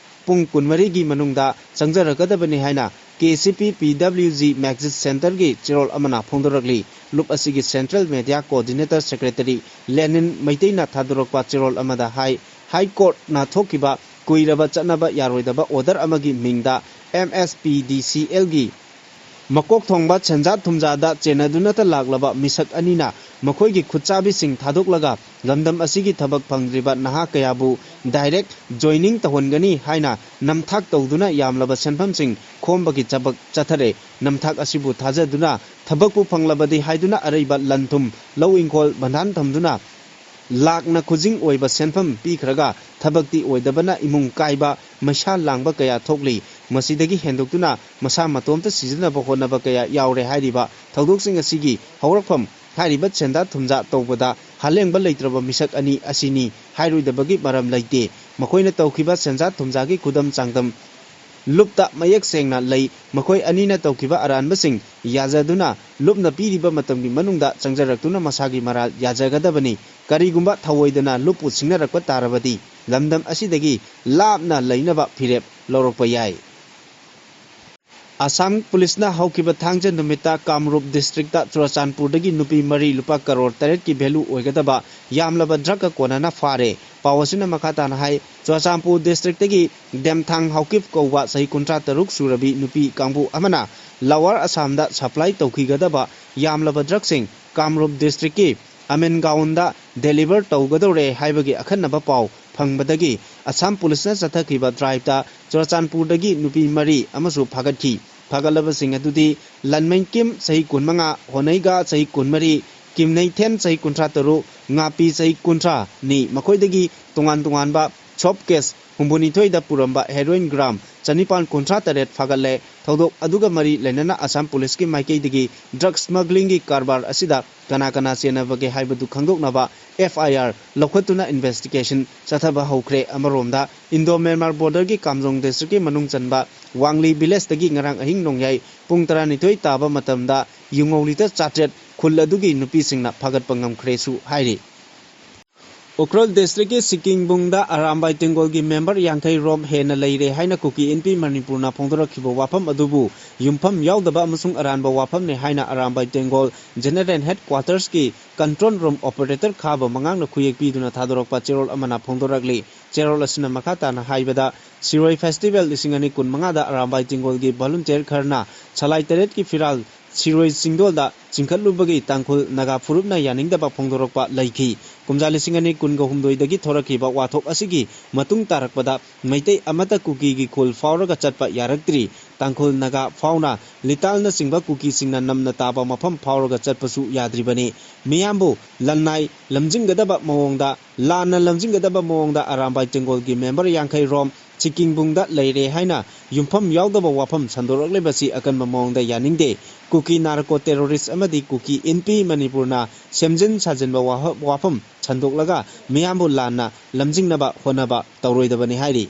ꯄꯨꯡ ꯀꯨꯟꯃꯔꯤꯒꯤ ꯃꯅꯨꯡꯗ ꯆꯪꯖꯔꯛꯀꯗꯕꯅꯤ ꯍꯥꯏꯅ ꯀꯦ ꯁꯤ ꯄꯤ ꯄꯤ ꯗꯕ꯭ꯂꯤꯎ ꯖꯤ ꯃꯦꯛꯖꯤꯠ ꯁꯦꯟꯇꯔꯒꯤ ꯆꯦꯔꯣꯜ ꯑꯃꯅ ꯐꯣꯡꯗꯣꯔꯛꯂꯤ꯫ ꯂꯨꯞ ꯑꯁꯤꯒꯤ ꯁꯦꯟꯇ꯭ꯔꯦꯜ ꯃꯦꯗꯤꯌꯥ ꯀꯣꯑꯣꯔꯗꯤꯅꯦꯇꯔ ꯁꯦꯀ꯭ꯔꯦꯇꯔꯤ ꯂꯦꯅꯤꯟ ꯃꯩꯇꯩꯅ ꯊꯥꯗꯣꯔꯛꯄ ꯆꯦꯔꯣꯜ ꯑꯃꯗ ꯍꯥꯏ, ꯍꯥꯏ ꯀꯣꯔꯠꯅ ꯊꯣꯛꯈꯤꯕ ꯀꯨꯏꯔꯕ ꯆꯠꯅꯕ ꯌꯥꯔꯣꯏꯗꯕ ꯑꯣꯔꯗꯔ ꯑꯃꯒꯤ ꯃꯤꯡꯗ M S P D C ꯑꯦꯜꯒꯤ ꯃꯀꯣꯛ ꯊꯣꯡꯕ ꯁꯦꯟꯖꯥ ꯊꯨꯝꯖꯥꯗ ꯆꯦꯟꯅꯗꯨꯅꯇ ꯂꯥꯛꯂꯕ ꯃꯤꯁꯛ ꯑꯅꯤꯅ ꯃꯈꯣꯏꯒꯤ ꯈꯨꯠꯆꯥꯕꯤꯁꯤꯡ ꯊꯥꯗꯣꯛꯂꯒ ꯂꯝꯗꯝ ꯑꯁꯤꯒꯤ ꯊꯕꯛ ꯐꯪꯗ꯭ꯔꯤꯕ ꯅꯍꯥ ꯀꯌꯥꯕꯨ ꯗꯥꯏꯔꯦꯛ ꯖꯣꯏꯅꯤꯡ ꯇꯧꯍꯟꯒꯅꯤ ꯍꯥꯏꯅ ꯅꯝꯊꯥꯛ ꯇꯧꯗꯨꯅ ꯌꯥꯝꯂꯕ ꯁꯦꯟꯐꯝꯁꯤꯡ ꯈꯣꯝꯕꯒꯤ ꯊꯕꯛ ꯆꯠꯊꯔꯦ꯫ ꯅꯝꯊꯥꯛ ꯑꯁꯤꯕꯨ ꯊꯥꯖꯗꯨꯅ ꯊꯕꯛꯄꯨ ꯐꯪꯂꯕꯗꯤ ꯍꯥꯏꯗꯨꯅ ꯑꯔꯩꯕ ꯂꯟ ꯊꯨꯝ, ꯂꯧ ꯏꯪꯈꯣꯜ ꯕꯟꯙꯥꯟ ꯊꯝꯗꯨꯅ ꯂꯥꯛꯅ ꯈꯨꯖꯤꯡ ꯑꯣꯏꯕ ꯁꯦꯟꯐꯝ ꯄꯤꯈ꯭ꯔꯒ ꯊꯕꯛꯇꯤ ꯑꯣꯏꯗꯕꯅ ꯏꯃꯨꯡ ꯀꯥꯏꯕ, ꯃꯩꯁꯥ ꯂꯥꯡꯕ ꯀꯌꯥ ꯊꯣꯛꯂꯤ꯫ ꯃꯁꯤꯗꯒꯤ ꯍꯦꯟꯗꯣꯛꯇꯨꯅ ꯃꯁꯥ ꯃꯇꯣꯝꯇ ꯁꯤꯖꯤꯟꯅꯕ ꯍꯣꯠꯅꯕ ꯀꯌꯥ ꯌꯥꯎꯔꯦ ꯍꯥꯏꯔꯤꯕ ꯊꯧꯗꯣꯛꯁꯤꯡ ꯑꯁꯤꯒꯤ ꯍꯧꯔꯛꯐꯝ ꯍꯥꯏꯔꯤꯕ ꯁꯦꯟꯖꯥ ꯊꯨꯝꯖꯥ ꯇꯧꯕꯗ ꯍꯥꯂꯦꯡꯕ ꯂꯩꯇ꯭ꯔꯕ ꯃꯤꯁꯛ ꯑꯅꯤ ꯑꯁꯤꯅꯤ ꯍꯥꯏꯔꯣꯏꯗꯕꯒꯤ ꯃꯔꯝ ꯂꯩꯇꯦ꯫ ꯃꯈꯣꯏꯅ ꯇꯧꯈꯤꯕ ꯁꯦꯟꯖꯥ ꯊꯨꯝꯖꯥꯒꯤ ꯈꯨꯗꯝ ꯆꯥꯡꯗꯝ ꯂꯨꯞꯇ ꯃꯌꯦꯛ ꯁꯦꯡꯅ ꯂꯩ꯫ ꯃꯈꯣꯏ ꯑꯅꯤꯅ ꯇꯧꯈꯤꯕ ꯑꯔꯥꯟꯕꯁꯤꯡ ꯌꯥꯖꯗꯨꯅ ꯂꯨꯞꯅ ꯄꯤꯔꯤꯕ ꯃꯇꯝꯒꯤ ꯃꯅꯨꯡꯗ ꯆꯪꯖꯔꯛꯇꯨꯅ ꯃꯁꯥꯒꯤ ꯃꯔꯥꯜ ꯌꯥꯖꯒꯗꯕꯅꯤ꯫ ꯀꯔꯤꯒꯨꯝꯕ ꯊꯑꯣꯏꯗꯅ ꯂꯨꯞꯄꯨ ꯁꯤꯡꯅꯔꯛꯄ ꯇꯥꯔꯕꯗꯤ ꯂꯝꯗꯝ ꯑꯁꯤꯗꯒꯤ ꯂꯥꯞꯅ ꯂꯩꯅꯕ ꯐꯤꯔꯦꯞ ꯂꯧꯔꯛꯄ ꯌꯥꯏ꯫ ꯑꯁꯥꯝ ꯄꯨꯂꯤꯁꯅ ꯍꯧꯈꯤꯕ ꯊꯥꯡꯖ ꯅꯨꯃꯤꯠꯇ ꯀꯥꯃꯔꯨꯞ ꯗꯤꯁꯇ꯭ꯔꯤꯛꯇ ꯆꯨꯔꯆꯥꯟꯄꯨꯔꯗꯒꯤ ꯅꯨꯄꯤ ꯃꯔꯤ ꯂꯨꯄꯥ ꯀꯔꯣꯔ ꯇꯔꯦꯠꯀꯤ ꯚꯦꯂꯨ ꯑꯣꯏꯒꯗꯕ ꯌꯥꯝꯂꯕ ꯗ꯭ꯔꯒꯀ ꯀꯣꯟꯅꯅ ꯐꯥꯔꯦ꯫ ꯄꯥꯎ ꯑꯁꯤꯅ ꯃꯈꯥ ꯇꯥꯅ ꯍꯥꯏ, ꯆꯨꯔꯆꯥꯟꯄꯨꯔ ꯗꯤꯁꯇ꯭ꯔꯤꯛꯇꯒꯤ ꯗꯦꯝꯊꯥꯡ ꯍꯥꯎꯀꯤꯞ ꯀꯧꯕ ꯆꯍꯤ ꯀꯨꯟꯊ꯭ꯔꯥ ꯇꯔꯨꯛ ꯁꯨꯔꯕꯤ ꯅꯨꯄꯤ ꯀꯥꯡꯕꯨ ꯑꯃꯅ ꯂꯋꯥꯔ ꯑꯁꯥꯝꯗ ꯁꯄ꯭ꯂꯥꯏ ꯇꯧꯈꯤꯒꯗꯕ ꯌꯥꯝꯂꯕ ꯗ꯭ꯔꯒꯁꯤꯡ ꯀꯥꯃꯔꯨꯞ ꯗꯤꯁꯇ꯭ꯔꯤꯛꯀꯤ ꯑꯃꯦꯟꯒꯥꯎꯟꯗ ꯗꯦꯂꯤꯚꯔ ꯇꯧꯒꯗꯧꯔꯦ ꯍꯥꯏꯕꯒꯤ ꯑꯈꯟꯅꯕ ꯄꯥꯎ ꯐꯪꯕꯗꯒꯤ ꯑꯁꯥꯝ ꯄꯨꯂꯤꯁꯅ ꯆꯠꯊꯈꯤꯕ ꯗ꯭ꯔꯥꯏꯚꯇ ꯆꯨꯔꯆꯥꯟꯄꯨꯔꯗꯒꯤ ꯅꯨꯄꯤ ꯃꯔꯤ ꯑꯃꯁꯨ ꯐꯥꯒꯠꯈꯤ꯫ ꯐꯥꯒꯠꯂꯕꯁꯤꯡ ꯑꯗꯨꯗꯤ ꯂꯟꯃꯩꯀꯤꯝ ꯆꯍꯤ ꯀꯨꯟꯃꯉꯥ, ꯍꯣꯅꯩꯒꯥ ꯆꯍꯤ ꯀꯨꯟꯃꯔꯤ, ꯀꯤꯝꯅꯩꯊꯦꯟ ꯆꯍꯤ ꯀꯨꯟꯊ꯭ꯔꯥ ꯇꯔꯨꯛ, ꯉꯥꯄꯤ ꯆꯍꯤ ꯀꯨꯟꯊ꯭ꯔꯥꯅꯤ꯫ ꯃꯈꯣꯏꯗꯒꯤ ꯇꯣꯉꯥꯟ ꯇꯣꯉꯥꯟꯕ ꯁꯣꯞ ꯀꯦꯁ ꯍꯨꯝꯐꯨꯅꯤꯊꯣꯏꯗ ꯄꯨꯔꯝꯕ ꯍꯦꯔꯣꯏꯟ ꯒ꯭ꯔꯥꯝ ꯆꯅꯤꯄꯥꯟ ꯀꯨꯟꯊ꯭ꯔꯥ ꯇꯔꯦꯠ ꯐꯥꯒꯠꯂꯦ꯫ ꯊꯧꯗꯣꯛ ꯑꯗꯨꯒ ꯃꯔꯤ ꯂꯩꯅꯅ ꯑꯁꯥꯝ ꯄꯨꯂꯤꯁꯀꯤ ꯃꯥꯏꯀꯩꯗꯒꯤ ꯗ꯭ꯔꯒ ꯁ꯭ꯃꯒ꯭ꯂꯤꯡꯒꯤ ꯀꯔꯕꯥꯔ ꯑꯁꯤꯗ ꯀꯅꯥ ꯀꯅꯥ ꯆꯦꯟꯅꯕꯒꯦ ꯍꯥꯏꯕꯗꯨ ꯈꯪꯗꯣꯛꯅꯕ ꯑꯦꯐ ꯑꯥꯏ ꯑꯥꯔ ꯂꯧꯈꯠꯇꯨꯅ ꯏꯟꯚꯦꯁꯇꯤꯒꯦꯁꯟ ꯆꯠꯊꯕ ꯍꯧꯈ꯭ꯔꯦ꯫ ꯑꯃꯔꯣꯝꯗ ꯏꯟꯗꯣ ꯃ꯭ꯌꯥꯟꯃꯥꯔ ꯕꯣꯔꯗꯔꯒꯤ ꯀꯥꯝꯖꯣꯡ ꯗꯤꯁꯇ꯭ꯔꯤꯛꯀꯤ ꯃꯅꯨꯡ ꯆꯟꯕ ꯋꯥꯡꯂꯤ ꯚꯤꯂꯦꯖꯇꯒꯤ ꯉꯔꯥꯡ ꯑꯍꯤꯡ ꯅꯣꯡꯌꯥꯏ ꯄꯨꯡ ꯇꯔꯥꯅꯤꯊꯣꯏ ꯇꯥꯕ ꯃꯇꯝꯗ ꯌꯨꯉꯧ ꯂꯤꯇꯔ ꯆꯥꯇ꯭ꯔꯦꯠ ꯈꯨꯜ ꯑꯗꯨꯒꯤ ꯅꯨꯄꯤꯁꯤꯡꯅ ꯐꯥꯒꯠꯄ ꯉꯝꯈ꯭ꯔꯦꯁꯨ ꯍꯥꯏꯔꯤ꯫ ꯎꯈ꯭ꯔꯨꯜ ꯗꯤꯁꯇ꯭ꯔꯤꯛꯀꯤ ꯁꯤꯀꯤꯡꯕꯨꯡꯗ ꯑꯔꯥꯝꯕꯥꯏ ꯇꯦꯡꯒꯣꯜꯒꯤ ꯃꯦꯝꯕꯔ ꯌꯥꯡꯈꯩ ꯔꯣꯝ ꯍꯦꯟꯅ ꯂꯩꯔꯦ ꯍꯥꯏꯅ ꯀꯨꯀꯤ ꯏꯟꯄꯤ ꯃꯅꯤꯄꯨꯔꯅ ꯐꯣꯡꯗꯣꯔꯛꯈꯤꯕ ꯋꯥꯐꯝ ꯑꯗꯨꯕꯨ ꯌꯨꯝꯐꯝ ꯌꯥꯎꯗꯕ ꯑꯃꯁꯨꯡ ꯑꯔꯥꯟꯕ ꯋꯥꯐꯝꯅꯤ ꯍꯥꯏꯅ ꯑꯔꯥꯝꯕꯥꯏ ꯇꯦꯡꯒꯣꯜ ꯖꯦꯅꯔꯦꯜ ꯍꯦꯗ ꯀ꯭ꯋꯥꯇꯔꯁꯀꯤ ꯀꯟꯇ꯭ꯔꯣꯜ ꯔꯨꯝ ꯑꯣꯄꯔꯦꯇꯔ ꯈꯥꯕ ꯃꯉꯥꯡꯅ ꯈꯨꯌꯦꯛ ꯄꯤꯗꯨꯅ ꯊꯥꯗꯣꯔꯛꯄ ꯆꯦꯔꯣꯜ ꯑꯃꯅ ꯐꯣꯡꯗꯣꯔꯛꯂꯤ꯫ ꯆꯦꯔꯣꯜ ꯑꯁꯤꯅ ꯃꯈꯥ ꯇꯥꯅ ꯍꯥꯏꯕꯗ, ꯁꯤꯔꯣꯏ ꯐꯦꯁꯇꯤꯚꯦꯜ ꯂꯤꯁꯤꯡ ꯑꯅꯤ ꯀꯨꯟꯃꯉꯥꯗ ꯑꯔꯥꯝꯕꯥꯏ ꯇꯦꯡꯒꯣꯜꯒꯤ ꯚꯣꯂꯨꯟꯇꯤꯌꯔ ꯈꯔꯅ ꯁꯂꯥꯏ ꯇꯔꯦꯠꯀꯤ ꯐꯤꯔꯥꯜ ꯁꯤꯔꯣꯏ ꯆꯤꯡꯗꯣꯜꯗ ꯆꯤꯡꯈꯠꯂꯨꯕꯒꯤ ꯇꯥꯡꯈꯨꯜ ꯅꯥꯒꯥ ꯐꯨꯔꯨꯞꯅ ꯌꯥꯅꯤꯡꯗꯕ ꯐꯣꯡꯗꯣꯔꯛꯄ ꯂꯩꯈꯤ꯫ ꯀꯨꯝꯖꯥ ꯂꯤꯁꯤꯡ ꯑꯅꯤ ꯀꯨꯟꯒ ꯍꯨꯝꯗꯣꯏꯗꯒꯤ ꯊꯣꯔꯛꯈꯤꯕ ꯋꯥꯊꯣꯛ ꯑꯁꯤꯒꯤ ꯃꯇꯨꯡ ꯇꯥꯔꯛꯄꯗ ꯃꯩꯇꯩ ꯑꯃꯠꯇ ꯀꯨꯀꯤꯒꯤ ꯈꯨꯜ ꯐꯥꯎꯔꯒ ꯆꯠꯄ ꯌꯥꯔꯛꯇ꯭ꯔꯤ꯫ ꯇꯥꯡꯈꯨꯜ ꯅꯥꯒꯥ ꯐꯥꯎꯅ ꯂꯤꯇꯥꯜꯅꯆꯤꯡꯕ ꯀꯨꯀꯤꯁꯤꯡꯅ ꯅꯝꯅ ꯇꯥꯕ ꯃꯐꯝ ꯐꯥꯎꯔꯒ ꯆꯠꯄꯁꯨ ꯌꯥꯗ꯭ꯔꯤꯕꯅꯤ꯫ ꯃꯤꯌꯥꯝꯕꯨ ꯂꯟꯅꯥꯏ ꯂꯝꯖꯤꯡꯒꯗꯕ ꯃꯑꯣꯡꯗ, ꯂꯥꯟꯅ ꯂꯝꯖꯤꯡꯒꯗꯕ ꯃꯑꯣꯡꯗ ꯑꯔꯥꯝꯕꯥꯏ ꯇꯦꯡꯒꯣꯜꯒꯤ ꯃꯦꯝꯕꯔ ꯌꯥꯡꯈꯩ ꯔꯣꯝ ꯁꯤꯀꯤꯡꯕꯨꯡꯗ ꯂꯩꯔꯦ ꯍꯥꯏꯅ ꯌꯨꯝꯐꯝ ꯌꯥꯎꯗꯕ ꯋꯥꯐꯝ ꯁꯟꯗꯣꯔꯛꯂꯤꯕꯁꯤ ꯑꯀꯟꯕ ꯃꯑꯣꯡꯗ ꯌꯥꯅꯤꯡꯗꯦ꯫ ꯀꯨꯀꯤ ꯅꯥꯔꯀꯣ ꯇꯦꯔꯣꯔꯤꯁ ꯑꯃꯗꯤ ꯀꯨꯀꯤ ꯏꯟꯄꯤ ꯃꯅꯤꯄꯨꯔꯅ ꯁꯦꯝꯖꯤꯟ ꯁꯥꯖꯤꯟꯕ ꯋꯥꯍ-, ꯋꯥꯐꯝ ꯁꯟꯗꯣꯛꯂꯒ ꯃꯤꯌꯥꯝꯕꯨ ꯂꯥꯟꯅ ꯂꯝꯖꯤꯡꯅꯕ ꯍꯣꯠꯅꯕ ꯇꯧꯔꯣꯏꯗꯕꯅꯤ ꯍꯥꯏꯔꯤ꯫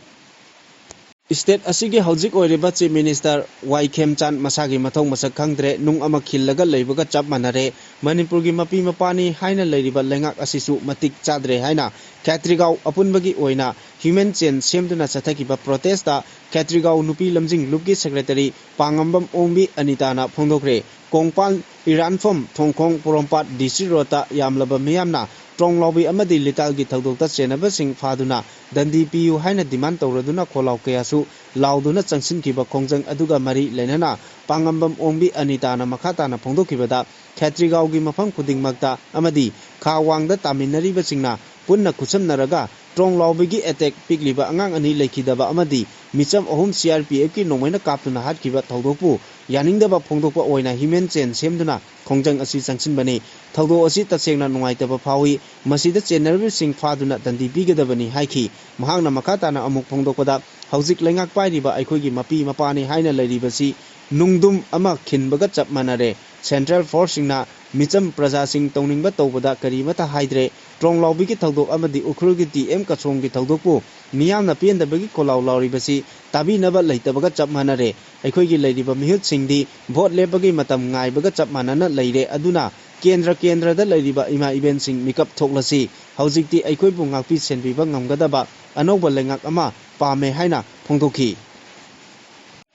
ꯁ꯭ꯇꯦꯠ ꯑꯁꯤꯒꯤ ꯍꯧꯖꯤꯛ ꯑꯣꯏꯔꯤꯕ ꯆꯤꯐ ꯃꯤꯅꯤꯁꯇꯔ ꯋꯥꯏ ꯈꯦꯝꯆꯥꯟ ꯃꯁꯥꯒꯤ ꯃꯊꯧ ꯃꯁꯛ ꯈꯪꯗ꯭ꯔꯦ, ꯅꯨꯡ ꯑꯃ ꯈꯤꯜꯂꯒ ꯂꯩꯕꯒ ꯆꯞ ꯃꯥꯟꯅꯔꯦ꯫ ꯃꯅꯤꯄꯨꯔꯒꯤ ꯃꯄꯤ ꯃꯄꯥꯅꯤ ꯍꯥꯏꯅ ꯂꯩꯔꯤꯕ ꯂꯩꯉꯥꯛ ꯑꯁꯤꯁꯨ ꯃꯇꯤꯛ ꯆꯥꯗ꯭ꯔꯦ ꯍꯥꯏꯅ ꯈꯦꯇ꯭ꯔꯤꯒꯥꯎ ꯑꯄꯨꯟꯕꯒꯤ ꯑꯣꯏꯅ ꯍ꯭ꯌꯨꯃꯦꯟ ꯆꯦꯟ ꯁꯦꯝꯗꯨꯅ ꯆꯠꯊꯈꯤꯕ ꯄ꯭ꯔꯣꯇꯦꯁꯇ ꯈꯦꯇ꯭ꯔꯤꯒꯥꯎ ꯅꯨꯄꯤ ꯂꯝꯖꯤꯡ ꯂꯨꯞꯀꯤ ꯁꯦꯀ꯭ꯔꯦꯇꯔꯤ ꯄꯥꯉꯝꯕꯝ ꯑꯣꯡꯕꯤ ꯑꯅꯤꯇꯥꯅ ꯐꯣꯡꯗꯣꯛꯈ꯭ꯔꯦ꯫ ꯀꯣꯡꯄꯥꯜ, ꯏꯔꯥꯟꯐꯝ, ꯊꯣꯡꯈꯣꯡ, ꯄꯣꯔꯣꯝꯄꯥꯠ, ꯗꯤ ꯁꯤ ꯔꯣꯗꯇ ꯌꯥꯝꯂꯕ ꯃꯤꯌꯥꯝꯅ ꯇ꯭ꯔꯣꯡ ꯂꯥꯎꯕꯤ ꯑꯃꯗꯤ ꯂꯤꯇꯥꯜꯒꯤ ꯊꯧꯗꯣꯛꯇ ꯆꯦꯟꯅꯕꯁꯤꯡ ꯐꯥꯗꯨꯅ ꯗꯟꯗꯤ ꯄꯤꯌꯨ ꯍꯥꯏꯅ ꯗꯤꯃꯥꯟ ꯇꯧꯔꯗꯨꯅ ꯈꯣꯜꯂꯥꯎ ꯀꯌꯥꯁꯨ ꯂꯥꯎꯗꯨꯅ ꯆꯪꯁꯤꯟꯈꯤꯕ ꯈꯣꯡꯖꯪ ꯑꯗꯨꯒ ꯃꯔꯤ ꯂꯩꯅꯅ ꯄꯥꯉꯝꯕꯝ ꯑꯣꯡꯕꯤ ꯑꯅꯤꯇꯥꯅ ꯃꯈꯥ ꯇꯥꯅ ꯐꯣꯡꯗꯣꯛꯈꯤꯕꯗ, ꯈꯦꯇ꯭ꯔꯤꯒꯥꯎꯒꯤ ꯃꯐꯝ ꯈꯨꯗꯤꯡꯃꯛꯇ ꯑꯃꯗꯤ ꯈꯥ ꯋꯥꯡꯗ ꯇꯥꯃꯤꯟꯅꯔꯤꯕꯁꯤꯡꯅ ꯄꯨꯟꯅ ꯈꯨꯠꯁꯝꯅꯔꯒ ꯇ꯭ꯔꯣꯡ ꯂꯥꯎꯕꯤꯒꯤ ꯑꯦꯇꯦꯛ ꯄꯤꯛꯂꯤꯕ ꯑꯉꯥꯡ ꯑꯅꯤ ꯂꯩꯈꯤꯗꯕ ꯑꯃꯗꯤ ꯃꯤꯆꯝ ꯑꯍꯨꯝ ꯁꯤ ꯑꯥꯔ ꯄꯤ ꯑꯦꯐꯀꯤ ꯅꯣꯡꯃꯩꯅ ꯀꯥꯞꯇꯨꯅ ꯍꯥꯠꯈꯤꯕ ꯊꯧꯗꯣꯛꯄꯨ ꯌꯥꯅꯤꯡꯗꯕ ꯐꯣꯡꯗꯣꯛꯄ ꯑꯣꯏꯅ ꯍ꯭ꯌꯨꯃꯦꯟ ꯆꯦꯟ ꯁꯦꯝꯗꯨꯅ ꯈꯣꯡꯖꯪ ꯑꯁꯤ ꯆꯪꯁꯤꯟꯕꯅꯤ꯫ ꯊꯧꯗꯣꯛ ꯑꯁꯤ ꯇꯁꯦꯡꯅ ꯅꯨꯡꯉꯥꯏꯇꯕ ꯐꯥꯎꯏ꯫ ꯃꯁꯤꯗ ꯆꯦꯟꯅꯔꯤꯕꯁꯤꯡ ꯐꯥꯗꯨꯅ ꯗꯟꯗꯤ ꯄꯤꯒꯗꯕꯅꯤ ꯍꯥꯏꯈꯤ꯫ ꯃꯍꯥꯛꯅ ꯃꯈꯥ ꯇꯥꯅ ꯑꯃꯨꯛ ꯐꯣꯡꯗꯣꯛꯄꯗ, ꯍꯧꯖꯤꯛ ꯂꯩꯉꯥꯛ ꯄꯥꯏꯔꯤꯕ ꯑꯩꯈꯣꯏꯒꯤ ꯃꯄꯤ ꯃꯄꯥꯅꯤ ꯍꯥꯏꯅ ꯂꯩꯔꯤꯕꯁꯤ ꯅꯨꯡꯗꯨꯝ ꯑꯃ ꯈꯤꯟꯕꯒ ꯆꯞ ꯃꯥꯟꯅꯔꯦ꯫ ꯁꯦꯟꯇ꯭ꯔꯦꯜ ꯐꯣꯔꯁꯁꯤꯡꯅ ꯃꯤꯆꯝ ꯄ꯭ꯔꯖꯥꯁꯤꯡ ꯇꯧꯅꯤꯡꯕ ꯇꯧꯕꯗ ꯀꯔꯤꯃꯠꯇ ꯍꯥꯏꯗ꯭ꯔꯦ꯫ ꯇ꯭ꯔꯣꯡ ꯂꯥꯎꯕꯤꯒꯤ ꯊꯧꯗꯣꯛ ꯑꯃꯗꯤ ꯎꯈ꯭ꯔꯨꯜꯒꯤ ꯇꯤ ꯑꯦꯝ ꯀꯁꯣꯡꯒꯤ ꯊꯧꯗꯣꯛꯄꯨ ꯃꯤꯌꯥꯝꯅ ꯄꯦꯟꯗꯕꯒꯤ ꯈꯣꯜꯂꯥꯎ ꯂꯥꯎꯔꯤꯕꯁꯤ ꯇꯥꯕꯤꯅꯕ ꯂꯩꯇꯕꯒ ꯆꯞ ꯃꯥꯟꯅꯔꯦ꯫ ꯑꯩꯈꯣꯏꯒꯤ ꯂꯩꯔꯤꯕ ꯃꯤꯍꯨꯠꯁꯤꯡꯗꯤ ꯚꯣꯠ ꯂꯦꯞꯄꯒꯤ ꯃꯇꯝ ꯉꯥꯏꯕꯒ ꯆꯞ ꯃꯥꯟꯅꯅ ꯂꯩꯔꯦ꯫ ꯑꯗꯨꯅ ꯀꯦꯟꯗ꯭ꯔ ꯀꯦꯟꯗ꯭ꯔꯗ ꯂꯩꯔꯤꯕ ꯏꯃꯥ ꯏꯕꯦꯟꯁꯤꯡ ꯃꯤꯀꯞ ꯊꯣꯛꯂꯁꯤ꯫ ꯍꯧꯖꯤꯛꯇꯤ ꯑꯩꯈꯣꯏꯕꯨ ꯉꯥꯛꯄꯤ ꯁꯦꯟꯕꯤꯕ ꯉꯝꯒꯗꯕ ꯑꯅꯧꯕ ꯂꯩꯉꯥꯛ ꯑꯃ ꯄꯥꯝꯃꯦ ꯍꯥꯏꯅ ꯐꯣꯡꯗꯣꯛꯈꯤ꯫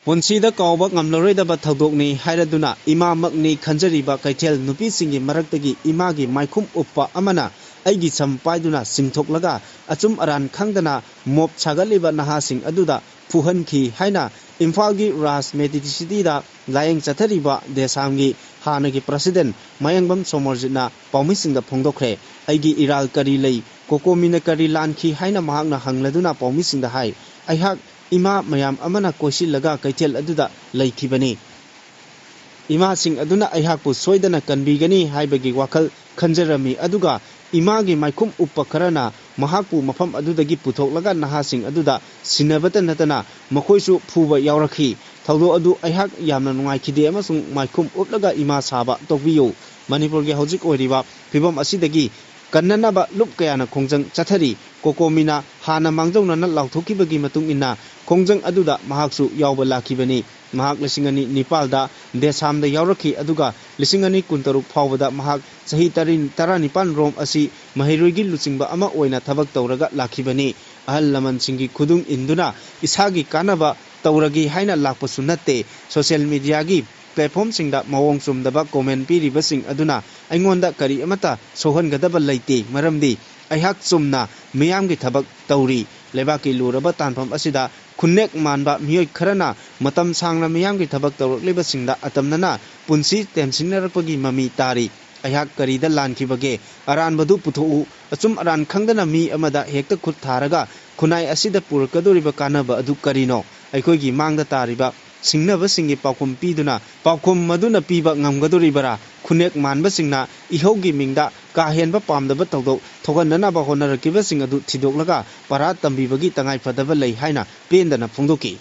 ꯄꯨꯟꯁꯤꯗ ꯀꯥꯎꯕ ꯉꯝꯂꯔꯣꯏꯗꯕ ꯊꯧꯗꯣꯛꯅꯤ ꯍꯥꯏꯔꯗꯨꯅ ꯏꯃꯥꯃꯛꯅꯤ ꯈꯟꯖꯔꯤꯕ ꯀꯩꯊꯦꯜ ꯅꯨꯄꯤꯁꯤꯡꯒꯤ ꯃꯔꯛꯇꯒꯤ ꯏꯃꯥꯒꯤ ꯃꯥꯏꯈꯨꯝ ꯎꯞꯄ ꯑꯃꯅ ꯑꯩꯒꯤ ꯁꯝ ꯄꯥꯏꯗꯨꯅ ꯆꯤꯡꯊꯣꯛꯂꯒ ꯑꯆꯨꯝ ꯑꯔꯥꯟ ꯈꯪꯗꯅ ꯃꯣꯞ ꯁꯥꯒꯠꯂꯤꯕ ꯅꯍꯥꯁꯤꯡ ꯑꯗꯨꯗ ꯐꯨꯍꯟꯈꯤ ꯍꯥꯏꯅ ꯏꯝꯐꯥꯜꯒꯤ ꯔꯥꯖ ꯃꯦꯗꯤꯁꯤꯇꯤꯗ ꯂꯥꯌꯦꯡ ꯆꯠꯊꯔꯤꯕ ꯗꯦꯁꯥꯝꯒꯤ ꯍꯥꯟꯅꯒꯤ ꯄ꯭ꯔꯁꯤꯗꯦꯟ ꯃꯌꯥꯡꯕꯝ ꯁꯣꯃꯣꯔꯖꯤꯠꯅ ꯄꯥꯎꯃꯤꯁꯤꯡꯗ ꯐꯣꯡꯗꯣꯛꯈ꯭ꯔꯦ꯫ "ꯑꯩꯒꯤ ꯏꯔꯥꯜ ꯀꯔꯤ ꯂꯩ? ꯀꯣꯀꯣꯃꯤꯅ ꯀꯔꯤ ꯂꯥꯟꯈꯤ?" ꯍꯥꯏꯅ ꯃꯍꯥꯛꯅ ꯍꯪꯂꯗꯨꯅ ꯄꯥꯎꯃꯤꯁꯤꯡꯗ ꯍꯥꯏ꯫ "ꯑꯩꯍꯥꯛ ꯏꯃꯥ ꯃꯌꯥꯝ ꯑꯃꯅ ꯀꯣꯏꯁꯤꯜꯂꯒ ꯀꯩꯊꯦꯜ ꯑꯗꯨꯗ ꯂꯩꯈꯤꯕꯅꯤ꯫ ꯏꯃꯥꯁꯤꯡ ꯑꯗꯨꯅ ꯑꯩꯍꯥꯛꯄꯨ ꯁꯣꯏꯗꯅ ꯀꯟꯕꯤꯒꯅꯤ ꯍꯥꯏꯕꯒꯤ ꯋꯥꯈꯜ ꯈꯟꯖꯔꯝꯃꯤ, ꯑꯗꯨꯒ ꯏꯃꯥꯒꯤ ꯃꯥꯏꯈꯨꯝ ꯎꯞꯄ ꯈꯔꯅ ꯃꯍꯥꯛꯄꯨ ꯃꯐꯝ ꯑꯗꯨꯗꯒꯤ ꯄꯨꯊꯣꯛꯂꯒ ꯅꯍꯥꯁꯤꯡ ꯑꯗꯨꯗ ꯁꯤꯟꯅꯕꯇ ꯅꯠꯇꯅ ꯃꯈꯣꯏꯁꯨ ꯐꯨꯕ ꯌꯥꯎꯔꯛꯈꯤ꯫ ꯊꯧꯗꯣꯛ ꯑꯗꯨ ꯑꯩꯍꯥꯛ ꯌꯥꯝꯅ ꯅꯨꯡꯉꯥꯏꯈꯤꯗꯦ ꯑꯃꯁꯨꯡ ꯃꯥꯏꯈꯨꯝ ꯎꯞꯂꯒ ꯏꯃꯥ ꯁꯥꯕ ꯇꯣꯛꯄꯤꯌꯨ꯫ ꯃꯅꯤꯄꯨꯔꯒꯤ ꯍꯧꯖꯤꯛ ꯑꯣꯏꯔꯤꯕ ꯐꯤꯕꯝ ꯑꯁꯤꯗꯒꯤ ꯀꯟꯅꯅꯕ ꯂꯨꯞ ꯀꯌꯥꯅ ꯈꯣꯡꯖꯪ ꯆꯠꯊꯔꯤ꯫ ꯀꯣꯀꯣꯃꯤꯅ ꯍꯥꯟꯅ ꯃꯥꯡꯖꯧꯅꯅ ꯂꯥꯎꯊꯣꯛꯈꯤꯕꯒꯤ ꯃꯇꯨꯡ ꯏꯟꯅ ꯈꯣꯡꯖꯪ ꯑꯗꯨꯗ ꯃꯍꯥꯛꯁꯨ ꯌꯥꯎꯕ ꯂꯥꯛꯈꯤꯕꯅꯤ꯫ ꯃꯍꯥꯛ ꯂꯤꯁꯤꯡ ꯑꯅꯤ ꯅꯤꯄꯥꯜꯗ ꯗꯦꯁꯥꯝꯗ ꯌꯥꯎꯔꯛꯈꯤ, ꯑꯗꯨꯒ ꯂꯤꯁꯤꯡ ꯑꯅꯤ ꯀꯨꯟꯇꯔꯨꯛ ꯐꯥꯎꯕꯗ ꯃꯍꯥꯛ ꯆꯍꯤ ꯇꯔꯥꯅꯤꯄꯥꯟ ꯔꯣꯝ ꯑꯁꯤ ꯃꯍꯩꯔꯣꯏꯒꯤ ꯂꯨꯆꯤꯡꯕ ꯑꯃ ꯑꯣꯏꯅ ꯊꯕꯛ ꯇꯧꯔꯒ ꯂꯥꯛꯈꯤꯕꯅꯤ꯫ ꯑꯍꯜ ꯂꯃꯟꯁꯤꯡꯒꯤ ꯈꯨꯗꯨꯡ ꯏꯟꯗꯨꯅ ꯏꯁꯥꯒꯤ ꯀꯥꯟꯅꯕ ꯇꯧꯔꯒꯦ ꯍꯥꯏꯅ ꯂꯥꯛꯄꯁꯨ ꯅꯠꯇꯦ꯫ ꯁꯣꯁꯤꯌꯦꯜ ꯃꯤꯗꯤꯌꯥꯒꯤ ꯄ꯭ꯂꯦꯠꯐꯣꯝꯁꯤꯡꯗ ꯃꯑꯣꯡ ꯆꯨꯝꯗꯕ ꯀꯣꯃꯦꯟ ꯄꯤꯔꯤꯕꯁꯤꯡ ꯑꯗꯨꯅ ꯑꯩꯉꯣꯟꯗ ꯀꯔꯤ ꯑꯃꯠꯇ ꯁꯣꯛꯍꯟꯒꯗꯕ ꯂꯩꯇꯦ, ꯃꯔꯝꯗꯤ ꯑꯩꯍꯥꯛ ꯆꯨꯝꯅ ꯃꯤꯌꯥꯝꯒꯤ ꯊꯕꯛ ꯇꯧꯔꯤ꯫ ꯂꯩꯕꯥꯛꯀꯤ ꯂꯨꯔꯕ ꯇꯥꯟꯐꯝ ꯑꯁꯤꯗ ꯈꯨꯟꯅꯦꯛ ꯃꯥꯟꯕ ꯃꯤꯑꯣꯏ ꯈꯔꯅ ꯃꯇꯝ ꯁꯥꯡꯅ ꯃꯤꯌꯥꯝꯒꯤ ꯊꯕꯛ ꯇꯧꯔꯛꯂꯤꯕꯁꯤꯡꯗ ꯑꯇꯝꯅꯅ ꯄꯨꯟꯁꯤ ꯇꯦꯝꯁꯤꯟꯅꯔꯛꯄꯒꯤ ꯃꯃꯤ ꯇꯥꯔꯤ꯫ ꯑꯩꯍꯥꯛ ꯀꯔꯤꯗ ꯂꯥꯟꯈꯤꯕꯒꯦ? ꯑꯔꯥꯟꯕꯗꯨ ꯄꯨꯊꯣꯛꯎ꯫ ꯑꯆꯨꯝ ꯑꯔꯥꯟ ꯈꯪꯗꯅ ꯃꯤ ꯑꯃꯗ ꯍꯦꯛꯇ ꯈꯨꯠ ꯊꯥꯔꯒ ꯈꯨꯟꯅꯥꯏ ꯑꯁꯤꯗ ꯄꯨꯔꯛꯀꯗꯧꯔꯤꯕ ꯀꯥꯟꯅꯕ ꯑꯗꯨ ꯀꯔꯤꯅꯣ? ꯑꯩꯈꯣꯏꯒꯤ ꯃꯥꯡꯗ ꯇꯥꯔꯤꯕ ꯁꯤꯡꯅꯕꯁꯤꯡꯒꯤ ꯄꯥꯎꯈꯨꯝ ꯄꯤꯗꯨꯅ ꯄꯥꯎꯈꯨꯝ ꯃꯗꯨꯅ ꯄꯤꯕ ꯉꯝꯒꯗꯧꯔꯤꯕꯔꯥ? ꯈꯨꯟꯅꯦꯛ ꯃꯥꯟꯕꯁꯤꯡꯅ ꯏꯍꯧꯒꯤ ꯃꯤꯡꯗ ꯀꯥ ꯍꯦꯟꯕ ꯄꯥꯝꯗꯕ ꯊꯧꯗꯣꯛ ꯊꯣꯛꯍꯟꯅꯅꯕ ꯍꯣꯠꯅꯔꯛꯈꯤꯕꯁꯤꯡ ꯑꯗꯨ ꯊꯤꯗꯣꯛꯂꯒ ꯄꯔꯥ ꯇꯝꯕꯤꯕꯒꯤ ꯇꯉꯥꯏꯐꯗꯕ ꯂꯩ ꯍꯥꯏꯅ ꯄꯦꯟꯗꯅ ꯐꯣꯡꯗꯣꯛꯈꯤ꯫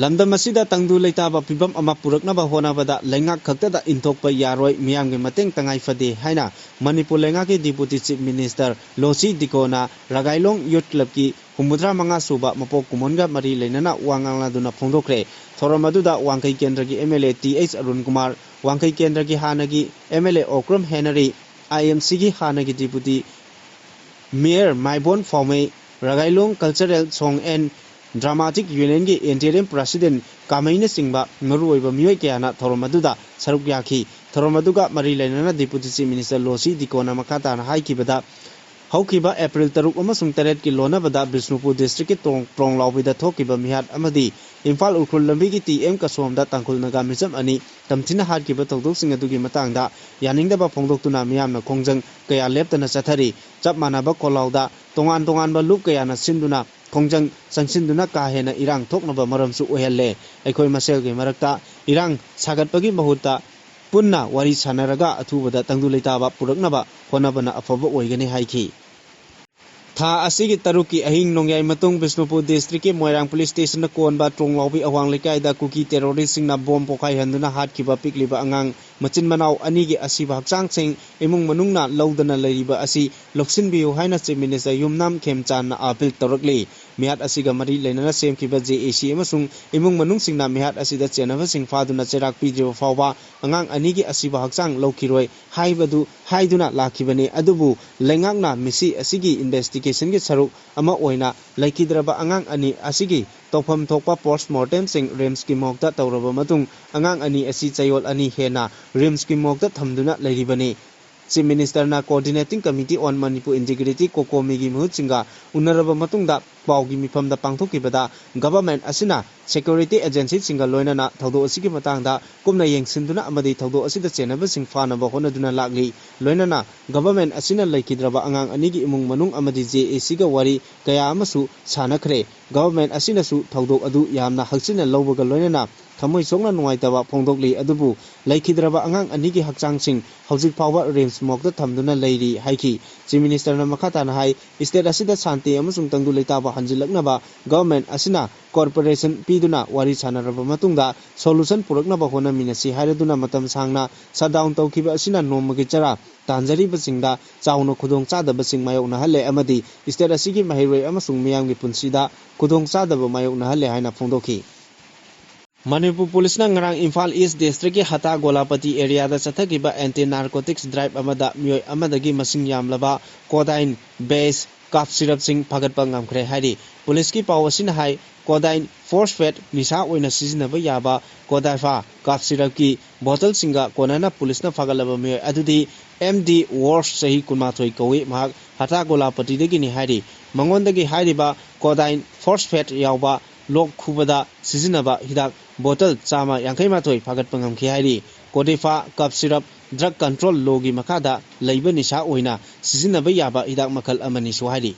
ꯂꯝꯗꯝ ꯑꯁꯤꯗ ꯇꯪꯗꯨ ꯂꯩꯇꯥꯕ ꯐꯤꯕꯝ ꯑꯃ ꯄꯨꯔꯛꯅꯕ ꯍꯣꯠꯅꯕꯗ ꯂꯩꯉꯥꯛ ꯈꯛꯇꯗ ꯏꯟꯊꯣꯛꯄ ꯌꯥꯔꯣꯏ, ꯃꯤꯌꯥꯝꯒꯤ ꯃꯇꯦꯡ ꯇꯉꯥꯏ ꯐꯗꯦ ꯍꯥꯏꯅ ꯃꯅꯤꯄꯨꯔ ꯂꯩꯉꯥꯛꯀꯤ ꯗꯤꯄꯨꯇꯤ ꯆꯤꯐ ꯃꯤꯅꯤꯁꯇꯔ ꯂꯣꯁꯤ ꯗꯤꯀꯣꯅ ꯔꯒꯥꯏꯂꯣꯡ ꯌꯨꯠ ꯀ꯭ꯂꯕꯀꯤ ꯍꯨꯝꯐꯨꯇꯔꯥ ꯃꯉꯥ ꯁꯨꯕ ꯃꯄꯣꯛ ꯀꯨꯝꯑꯣꯟꯒ ꯃꯔꯤ ꯂꯩꯅꯅ ꯋꯥ ꯉꯥꯡꯂꯗꯨꯅ ꯐꯣꯡꯗꯣꯛꯈ꯭ꯔꯦ꯫ ꯊꯧꯔꯝ ꯑꯗꯨꯗ ꯋꯥꯡꯈꯩ ꯀꯦꯟꯗ꯭ꯔꯒꯤ M L A T H Arun Kumar, Wangkhei ꯀꯦꯟꯗ꯭ꯔꯒꯤ ꯍꯥꯟꯅꯒꯤ M L A Okram Henry, I M Cꯒꯤ ꯍꯥꯟꯅꯒꯤ deputy mayor ꯃꯥꯏꯕꯣꯟ ꯐꯥꯎꯃꯩ, ꯔꯒꯥꯏꯂꯣꯡ Cultural Song and Dramatic Unionꯒꯤ interim president ꯀꯥꯃꯩꯅꯆꯤꯡꯕ ꯃꯔꯨꯑꯣꯏꯕ ꯃꯤꯑꯣꯏ ꯀꯌꯥꯅ ꯊꯧꯔꯝ ꯑꯗꯨꯗ ꯁꯔꯨꯛ ꯌꯥꯈꯤ꯫ ꯊꯧꯔꯝ ꯑꯗꯨꯒ ꯃꯔꯤ ꯂꯩꯅꯅ Deputy Chief Minister ꯂꯣꯁꯤ ꯗꯤꯀꯣꯅ ꯃꯈꯥ ꯇꯥꯅ ꯍꯥꯏꯈꯤꯕꯗ, ꯍꯧꯈꯤꯕ April ꯇꯔꯨꯛ ꯑꯃꯁꯨꯡ ꯇꯔꯦꯠꯀꯤ ꯂꯣꯟꯅꯕꯗ ꯕꯤꯁꯅꯨꯄꯨꯔ districtꯀꯤ ꯇ꯭ꯔꯣꯡ-, ꯇ꯭ꯔꯣꯡꯂꯥꯎꯕꯤꯗ ꯊꯣꯛꯈꯤꯕ ꯃꯤꯍꯥꯠ ꯑꯃꯗꯤ ꯏꯝꯐꯥꯜ ꯎꯈ꯭ꯔꯨꯜ ꯂꯝꯕꯤꯒꯤ T M ꯀꯁꯣꯝꯗ ꯇꯥꯡꯈꯨꯜ ꯅꯥꯒꯥ ꯃꯤꯆꯝ ꯑꯅꯤ ꯇꯝꯊꯤꯅ ꯍꯥꯠꯈꯤꯕ ꯊꯧꯗꯣꯛꯁꯤꯡ ꯑꯗꯨꯒꯤ ꯃꯇꯥꯡꯗ ꯌꯥꯅꯤꯡꯗꯕ ꯐꯣꯡꯗꯣꯛꯇꯨꯅ ꯃꯤꯌꯥꯝꯅ ꯈꯣꯡꯖꯪ ꯀꯌꯥ ꯂꯦꯞꯇꯅ ꯆꯠꯊꯔꯤ꯫ ꯆꯞ ꯃꯥꯟꯅꯕ ꯈꯣꯜꯂꯥꯎꯗ ꯇꯣꯉꯥꯟ ꯇꯣꯉꯥꯟꯕ ꯂꯨꯞ ꯀꯌꯥꯅ ꯁꯤꯟꯗꯨꯅ ꯈꯣꯡꯖꯪ ꯆꯪꯁꯤꯟꯗꯨꯅ ꯀꯥ ꯍꯦꯟꯅ ꯏꯔꯥꯡ ꯊꯣꯛꯅꯕ ꯃꯔꯝꯁꯨ ꯑꯣꯏꯍꯜꯂꯦ꯫ ꯑꯩꯈꯣꯏ ꯃꯁꯦꯜꯒꯤ ꯃꯔꯛꯇ ꯏꯔꯥꯡ ꯁꯥꯒꯠꯄꯒꯤ ꯃꯍꯨꯠꯇ ꯄꯨꯟꯅ ꯋꯥꯔꯤ ꯁꯥꯟꯅꯔꯒ ꯑꯊꯨꯕꯗ ꯇꯪꯗꯨ ꯂꯩꯇꯥꯕ ꯄꯨꯔꯛꯅꯕ ꯍꯣꯠꯅꯕꯅ ꯑꯐꯕ ꯑꯣꯏꯒꯅꯤ ꯍꯥꯏꯈꯤ꯫ ꯊꯥ ꯑꯁꯤꯒꯤ ꯇꯔꯨꯛꯀꯤ ꯑꯍꯤꯡ ꯅꯣꯡꯌꯥꯏ ꯃꯇꯨꯡ ꯕꯤꯁꯅꯨꯄꯨꯔ districtꯀꯤ ꯃꯣꯏꯔꯥꯡ police stationꯗ ꯀꯣꯟꯕ ꯇ꯭ꯔꯣꯡꯂꯥꯎꯕꯤ ꯑꯋꯥꯡ ꯂꯩꯀꯥꯏꯗ ꯀꯨꯀꯤ terroristꯁꯤꯡꯅ bomb ꯄꯣꯈꯥꯏꯍꯟꯗꯨꯅ ꯍꯥꯠꯈꯤꯕ ꯄꯤꯛꯂꯤꯕ ꯑꯉꯥꯡ ꯃꯆꯤꯟ ꯃꯅꯥꯎ ꯑꯅꯤꯒꯤ ꯑꯁꯤꯕ ꯍꯛꯆꯥꯡꯁꯤꯡ ꯏꯃꯨꯡ ꯃꯅꯨꯡꯅ ꯂꯧꯗꯅ ꯂꯩꯔꯤꯕ ꯑꯁꯤ ꯂꯧꯁꯤꯟꯕꯤꯌꯨ ꯍꯥꯏꯅ Chief Minister ꯌꯨꯝꯅꯥꯝ ꯈꯦꯝꯆꯥꯟꯅ appeal ꯇꯧꯔꯛꯂꯤ꯫ ꯃꯤꯍꯥꯠ ꯑꯁꯤꯒ ꯃꯔꯤ ꯂꯩꯅꯅ ꯁꯦꯝꯈꯤꯕ J A C ꯑꯃꯁꯨꯡ ꯏꯃꯨꯡ ꯃꯅꯨꯡꯁꯤꯡꯅ ꯃꯤꯍꯥꯠ ꯑꯁꯤꯗ ꯆꯦꯟꯅꯕꯁꯤꯡ ꯐꯥꯗꯨꯅ ꯆꯩꯔꯥꯛ ꯄꯤꯗ꯭ꯔꯤꯕ ꯐꯥꯎꯕ ꯑꯉꯥꯡ ꯑꯅꯤꯒꯤ ꯑꯁꯤꯕ ꯍꯛꯆꯥꯡ ꯂꯧꯈꯤꯔꯣꯏ ꯍꯥꯏꯕꯗꯨ ꯍꯥꯏꯗꯨꯅ ꯂꯥꯛꯈꯤꯕꯅꯤ꯫ ꯑꯗꯨꯕꯨ ꯂꯩꯉꯥꯛꯅ ꯃꯤꯁꯤ ꯑꯁꯤꯒꯤ investigationꯒꯤ ꯁꯔꯨꯛ ꯑꯃ ꯑꯣꯏꯅ ꯂꯩꯈꯤꯗ꯭ꯔꯕ ꯑꯉꯥꯡ ꯑꯅꯤ ꯑꯁꯤꯒꯤ ꯇꯧꯐꯝ ꯊꯣꯛꯄ post mortemꯁꯤꯡ RIMSꯀꯤ morgueꯇ ꯇꯧꯔꯕ ꯃꯇꯨꯡ, ꯑꯉꯥꯡ ꯑꯅꯤ ꯑꯁꯤ ꯆꯌꯣꯜ ꯑꯅꯤ ꯍꯦꯟꯅ RIMSꯀꯤ morgueꯇ ꯊꯝꯗꯨꯅ ꯂꯩꯔꯤꯕꯅꯤ꯫ Chief Ministerꯅ Coordinating Committee on Manipur Integrity, COCOMIꯒꯤ ꯃꯤꯍꯨꯠꯁꯤꯡꯒ ꯎꯅꯔꯕ ꯃꯇꯨꯡꯗ ꯄꯥꯎꯒꯤ ꯃꯤꯐꯝꯗ ꯄꯥꯡꯊꯣꯛꯈꯤꯕꯗ, government ꯑꯁꯤꯅ security agencyꯁꯤꯡꯒ ꯂꯣꯏꯅꯅ ꯊꯧꯗꯣꯛ ꯑꯁꯤꯒꯤ ꯃꯇꯥꯡꯗ ꯀꯨꯞꯅ ꯌꯦꯡꯁꯤꯟꯗꯨꯅ ꯑꯃꯗꯤ ꯊꯧꯗꯣꯛ ꯑꯁꯤꯗ ꯆꯦꯟꯅꯕꯁꯤꯡ ꯐꯥꯅꯕ ꯍꯣꯠꯅꯗꯨꯅ ꯂꯥꯛꯂꯤ꯫ ꯂꯣꯏꯅꯅ government ꯑꯁꯤꯅ ꯂꯩꯈꯤꯗ꯭ꯔꯕ ꯑꯉꯥꯡ ꯑꯅꯤꯒꯤ ꯏꯃꯨꯡ ꯃꯅꯨꯡ ꯑꯃꯗꯤ J A Cꯒ ꯋꯥꯔꯤ ꯀꯌꯥ ꯑꯃꯁꯨ ꯁꯥꯟꯅꯈ꯭ꯔꯦ꯫ Government ꯑꯁꯤꯅꯁꯨ ꯊꯧꯗꯣꯛ ꯑꯗꯨ ꯌꯥꯝꯅ ꯍꯛꯆꯤꯟꯅ ꯂꯧꯕꯒ ꯂꯣꯏꯅꯅ ꯊꯃꯣꯏ ꯁꯣꯛꯅ ꯅꯨꯡꯉꯥꯏꯇꯕ ꯐꯣꯡꯗꯣꯛꯂꯤ꯫ ꯑꯗꯨꯕꯨ ꯂꯩꯈꯤꯗ꯭ꯔꯕ ꯑꯉꯥꯡ ꯑꯅꯤꯒꯤ ꯍꯛꯆꯥꯡꯁꯤꯡ ꯍꯧꯖꯤꯛ ꯐꯥꯎꯕ RIMS morgueꯇ ꯊꯝꯗꯨꯅ ꯂꯩꯔꯤ ꯍꯥꯏꯈꯤ꯫ Chief Ministerꯅ ꯃꯈꯥ ꯇꯥꯅ ꯍꯥꯏ, state ꯑꯁꯤꯗ ꯁꯥꯟꯇꯤ ꯑꯃꯁꯨꯡ ꯇꯪꯗꯨ ꯂꯩꯇꯥꯕ ꯍꯟꯖꯤꯜꯂꯛꯅꯕ government ꯑꯁꯤꯅ cooperation ꯄꯤꯗꯨꯅ ꯋꯥꯔꯤ ꯁꯥꯟꯅꯔꯕ ꯃꯇꯨꯡꯗ solution ꯄꯨꯔꯛꯅꯕ ꯍꯣꯠꯅꯃꯤꯟꯅꯁꯤ ꯍꯥꯏꯔꯗꯨꯅ ꯃꯇꯝ ꯁꯥꯡꯅ shutdown ꯇꯧꯈꯤꯕ ꯑꯁꯤꯅ ꯅꯣꯡꯃꯒꯤ ꯆꯔꯥ ꯇꯥꯟꯖꯔꯤꯕꯁꯤꯡꯗ ꯆꯥꯎꯅ ꯈꯨꯗꯣꯡꯆꯥꯗꯕꯁꯤꯡ ꯃꯥꯌꯣꯛꯅꯍꯜꯂꯦ ꯑꯃꯗꯤ state ꯑꯁꯤꯒꯤ ꯃꯍꯩꯔꯣꯏ ꯑꯃꯁꯨꯡ ꯃꯤꯌꯥꯝꯒꯤ ꯄꯨꯟꯁꯤꯗ ꯈꯨꯗꯣꯡꯆꯥꯗꯕ ꯃꯥꯌꯣꯛꯅꯍꯜꯂꯦ ꯍꯥꯏꯅ ꯐꯣꯡꯗꯣꯛꯈꯤ꯫ ꯃꯅꯤꯄꯨꯔ ꯄꯨꯂꯤꯁꯅ ꯉꯔꯥꯡ ꯏꯝꯐꯥꯜ ꯏꯁ ꯗꯤꯁꯇ꯭ꯔꯤꯛꯀꯤ ꯍꯇꯥ ꯒꯣꯂꯥꯄꯇꯤ ꯑꯦꯔꯤꯌꯥꯗ ꯆꯠꯊꯈꯤꯕ ꯑꯦꯟꯇꯤ ꯅꯥꯔꯀꯣꯇꯤꯛꯁ ꯗ꯭ꯔꯥꯏꯚ ꯑꯃꯗ ꯃꯤꯑꯣꯏ ꯑꯃꯗꯒꯤ ꯃꯁꯤꯡ ꯌꯥꯝꯂꯕ ꯀꯣꯗꯥꯏꯟ ꯕꯦꯁ ꯀꯥꯞ ꯁꯤꯔꯞꯁꯤꯡ ꯐꯥꯒꯠꯄ ꯉꯝꯈ꯭ꯔꯦ ꯍꯥꯏꯔꯤ꯫ ꯄꯨꯂꯤꯁꯀꯤ ꯄꯥꯎ ꯑꯁꯤꯅ ꯍꯥꯏ, ꯀꯣꯗꯥꯏꯟ ꯐꯣꯔꯁ ꯐꯦꯠ ꯅꯤꯁꯥ ꯑꯣꯏꯅ ꯁꯤꯖꯤꯟꯅꯕ ꯌꯥꯕ ꯀꯣꯗꯥꯏꯐꯥ ꯀꯥꯞ ꯁꯤꯔꯞꯀꯤ ꯕꯣꯇꯜꯁꯤꯡꯒ ꯀꯣꯟꯅꯅ ꯄꯨꯂꯤꯁꯅ ꯐꯥꯒꯠꯂꯕ ꯃꯤꯑꯣꯏ ꯑꯗꯨꯗꯤ ꯑꯦꯝ ꯗꯤ ꯋꯣꯔꯁ, ꯆꯍꯤ ꯀꯨꯟꯃꯥꯊꯣꯏ ꯀꯧꯏ꯫ ꯃꯍꯥꯛ ꯍꯇꯥ ꯒꯣꯂꯥꯄꯇꯤꯗꯒꯤꯅꯤ ꯍꯥꯏꯔꯤ꯫ ꯃꯉꯣꯟꯗꯒꯤ ꯍꯥꯏꯔꯤꯕ ꯀꯣꯗꯥꯏꯟ ꯐꯣꯔꯁ ꯐꯦꯠ ꯌꯥꯎꯕ ꯂꯣꯛ ꯈꯨꯕꯗ ꯁꯤꯖꯤꯟꯅꯕ ꯍꯤꯗꯥꯛ ꯕꯣꯇꯜ ꯆꯥꯝꯃ ꯌꯥꯡꯈꯩ ꯃꯥꯊꯣꯏ ꯐꯥꯒꯠꯄ ꯉꯝꯈꯤ ꯍꯥꯏꯔꯤ꯫ ꯀꯣꯗꯤꯐꯥ ꯀꯞ ꯁꯤꯔꯞ ꯗ꯭ꯔꯒ ꯀꯟꯇ꯭ꯔꯣꯜ ꯂꯣꯒꯤ ꯃꯈꯥꯗ ꯂꯩꯕ ꯅꯤꯁꯥ ꯑꯣꯏꯅ ꯁꯤꯖꯤꯟꯅꯕ ꯌꯥꯕ ꯍꯤꯗꯥꯛ ꯃꯈꯜ ꯑꯃꯅꯤꯁꯨ ꯍꯥꯏꯔꯤ꯫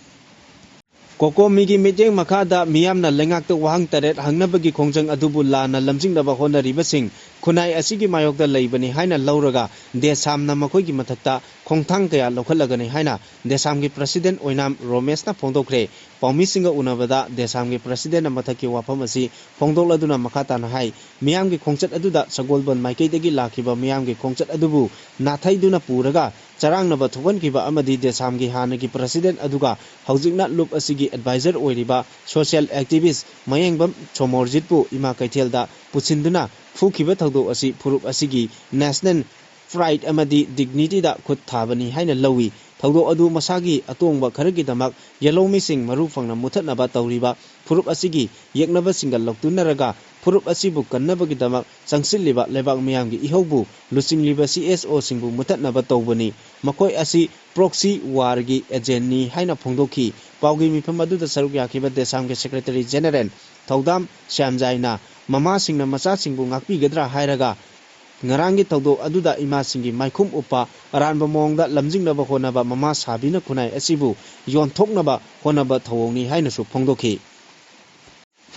ꯀꯣꯀꯣꯃꯤꯒꯤ ꯃꯤꯠꯌꯦꯡ ꯃꯈꯥꯗ ꯃꯤꯌꯥꯝꯅ ꯂꯩꯉꯥꯛꯇ ꯋꯥꯍꯪ ꯇꯔꯦꯠ ꯍꯪꯅꯕꯒꯤ ꯈꯣꯡꯖꯪ ꯑꯗꯨꯕꯨ ꯂꯥꯟꯅ ꯂꯝꯖꯤꯡꯅꯕ ꯍꯣꯠꯅꯔꯤꯕꯁꯤꯡ ꯈꯨꯟꯅꯥꯏ ꯑꯁꯤꯒꯤ ꯃꯥꯌꯣꯛꯇ ꯂꯩꯕꯅꯤ ꯍꯥꯏꯅ ꯂꯧꯔꯒ ꯗꯦꯁꯥꯝꯅ ꯃꯈꯣꯏꯒꯤ ꯃꯊꯛꯇ ꯈꯣꯡꯊꯥꯡ ꯀꯌꯥ ꯂꯧꯈꯠꯂꯒꯅꯤ ꯍꯥꯏꯅ ꯗꯦꯁꯥꯝꯒꯤ ꯄ꯭ꯔꯁꯤꯗꯦꯟ ꯑꯣꯏꯅꯥꯝ ꯔꯣꯃꯦꯁꯅ ꯐꯣꯡꯗꯣꯛꯈ꯭ꯔꯦ꯫ ꯄꯥꯎꯃꯤꯁꯤꯡꯒ ꯎꯅꯕꯗ ꯗꯦꯁꯥꯝꯒꯤ ꯄ꯭ꯔꯁꯤꯗꯦꯟꯅ ꯃꯊꯛꯀꯤ ꯋꯥꯐꯝ ꯑꯁꯤ ꯐꯣꯡꯗꯣꯛꯂꯗꯨꯅ ꯃꯈꯥ ꯇꯥꯅ ꯍꯥꯏ, ꯃꯤꯌꯥꯝꯒꯤ ꯈꯣꯡꯆꯠ ꯑꯗꯨꯗ ꯁꯒꯣꯜꯕꯟ ꯃꯥꯏꯀꯩꯗꯒꯤ ꯂꯥꯛꯈꯤꯕ ꯃꯤꯌꯥꯝꯒꯤ ꯈꯣꯡꯆꯠ ꯑꯗꯨꯕꯨ ꯅꯥꯊꯩꯗꯨꯅ ꯄꯨꯔꯒ ꯆꯔꯥꯡꯅꯕ ꯊꯣꯛꯍꯟꯈꯤꯕ ꯑꯃꯗꯤ ꯗꯦꯁꯥꯝꯒꯤ ꯍꯥꯟꯅꯒꯤ ꯄ꯭ꯔꯁꯤꯗꯦꯟ ꯑꯗꯨꯒ ꯍꯧꯖꯤꯛꯅ ꯂꯨꯞ ꯑꯁꯤꯒꯤ ꯑꯦꯗꯚꯥꯏꯖꯔ ꯑꯣꯏꯔꯤꯕ ꯁꯣꯁꯤꯌꯦꯜ ꯑꯦꯛꯇꯤꯚꯤꯁ꯭ꯠ ꯃꯌꯦꯡꯕꯝ ꯁꯣꯃꯣꯔꯖꯤꯠꯄꯨ ꯏꯃꯥ ꯀꯩꯊꯦꯜꯗ ꯄꯨꯁꯤꯟꯗꯨꯅ ꯐꯨꯈꯤꯕ ꯊꯧꯗꯣꯛ ꯑꯁꯤ ꯐꯨꯔꯨꯞ ꯑꯁꯤꯒꯤ ꯅꯦꯁꯅꯦꯜ ꯄ꯭ꯔꯥꯏꯗ ꯑꯃꯗꯤ ꯗꯤꯒꯅꯤꯇꯤꯗ ꯈꯨꯠ ꯊꯥꯕꯅꯤ ꯍꯥꯏꯅ ꯂꯧꯏ꯫ ꯊꯧꯗꯣꯛ ꯑꯗꯨ ꯃꯁꯥꯒꯤ ꯑꯇꯣꯡꯕ ꯈꯔꯒꯤꯗꯃꯛ ꯌꯦꯜꯍꯧꯃꯤꯁꯤꯡ ꯃꯔꯨ ꯐꯪꯅ ꯃꯨꯊꯠꯅꯕ ꯇꯧꯔꯤꯕ ꯐꯨꯔꯨꯞ ꯑꯁꯤꯒꯤ ꯌꯦꯛꯅꯕꯁꯤꯡꯒ ꯂꯧꯇꯨꯅꯔꯒ ꯐꯨꯔꯨꯞ ꯑꯁꯤꯕꯨ ꯀꯟꯅꯕꯒꯤꯗꯃꯛ ꯆꯪꯁꯤꯜꯂꯤꯕ ꯂꯩꯕꯥꯛ ꯃꯤꯌꯥꯝꯒꯤ ꯏꯍꯧꯕꯨ ꯂꯨꯆꯤꯡꯂꯤꯕ ꯁꯤ ꯑꯦꯁ ꯑꯣꯁꯤꯡꯕꯨ ꯃꯨꯊꯠꯅꯕ ꯇꯧꯕꯅꯤ꯫ ꯃꯈꯣꯏ ꯑꯁꯤ ꯄ꯭ꯔꯣꯛꯁꯤ ꯋꯥꯔꯒꯤ ꯑꯦꯖꯦꯟꯅꯤ ꯍꯥꯏꯅ ꯐꯣꯡꯗꯣꯛꯈꯤ꯫ ꯄꯥꯎꯒꯤ ꯃꯤꯐꯝ ꯑꯗꯨꯗ ꯁꯔꯨꯛ ꯌꯥꯈꯤꯕ ꯗꯦꯁꯥꯝꯒꯤ ꯁꯦꯀ꯭ꯔꯦꯇꯔꯤ ꯖꯦꯅꯦꯔꯦꯜ ꯊꯧꯗꯥꯝ ꯁ꯭ꯌꯥꯝꯖꯥꯏꯅ ꯃꯃꯥꯁꯤꯡꯅ ꯃꯆꯥꯁꯤꯡꯕꯨ ꯉꯥꯛꯄꯤꯒꯗ꯭ꯔꯥ ꯍꯥꯏꯔꯒ ꯉꯔꯥꯡꯒꯤ ꯊꯧꯗꯣꯛ ꯑꯗꯨꯗ ꯏꯃꯥꯁꯤꯡꯒꯤ ꯃꯥꯏꯈꯨꯝ ꯎꯞꯄ ꯑꯔꯥꯟꯕ ꯃꯑꯣꯡꯗ ꯂꯝꯖꯤꯡꯅꯕ ꯍꯣꯠꯅꯕ ꯃꯃꯥ ꯁꯥꯕꯤꯅ ꯈꯨꯟꯅꯥꯏ ꯑꯁꯤꯕꯨ ꯌꯣꯟꯊꯣꯛꯅꯕ ꯍꯣꯠꯅꯕ ꯊꯧꯑꯣꯡꯅꯤ ꯍꯥꯏꯅꯁꯨ ꯐꯣꯡꯗꯣꯛꯈꯤ꯫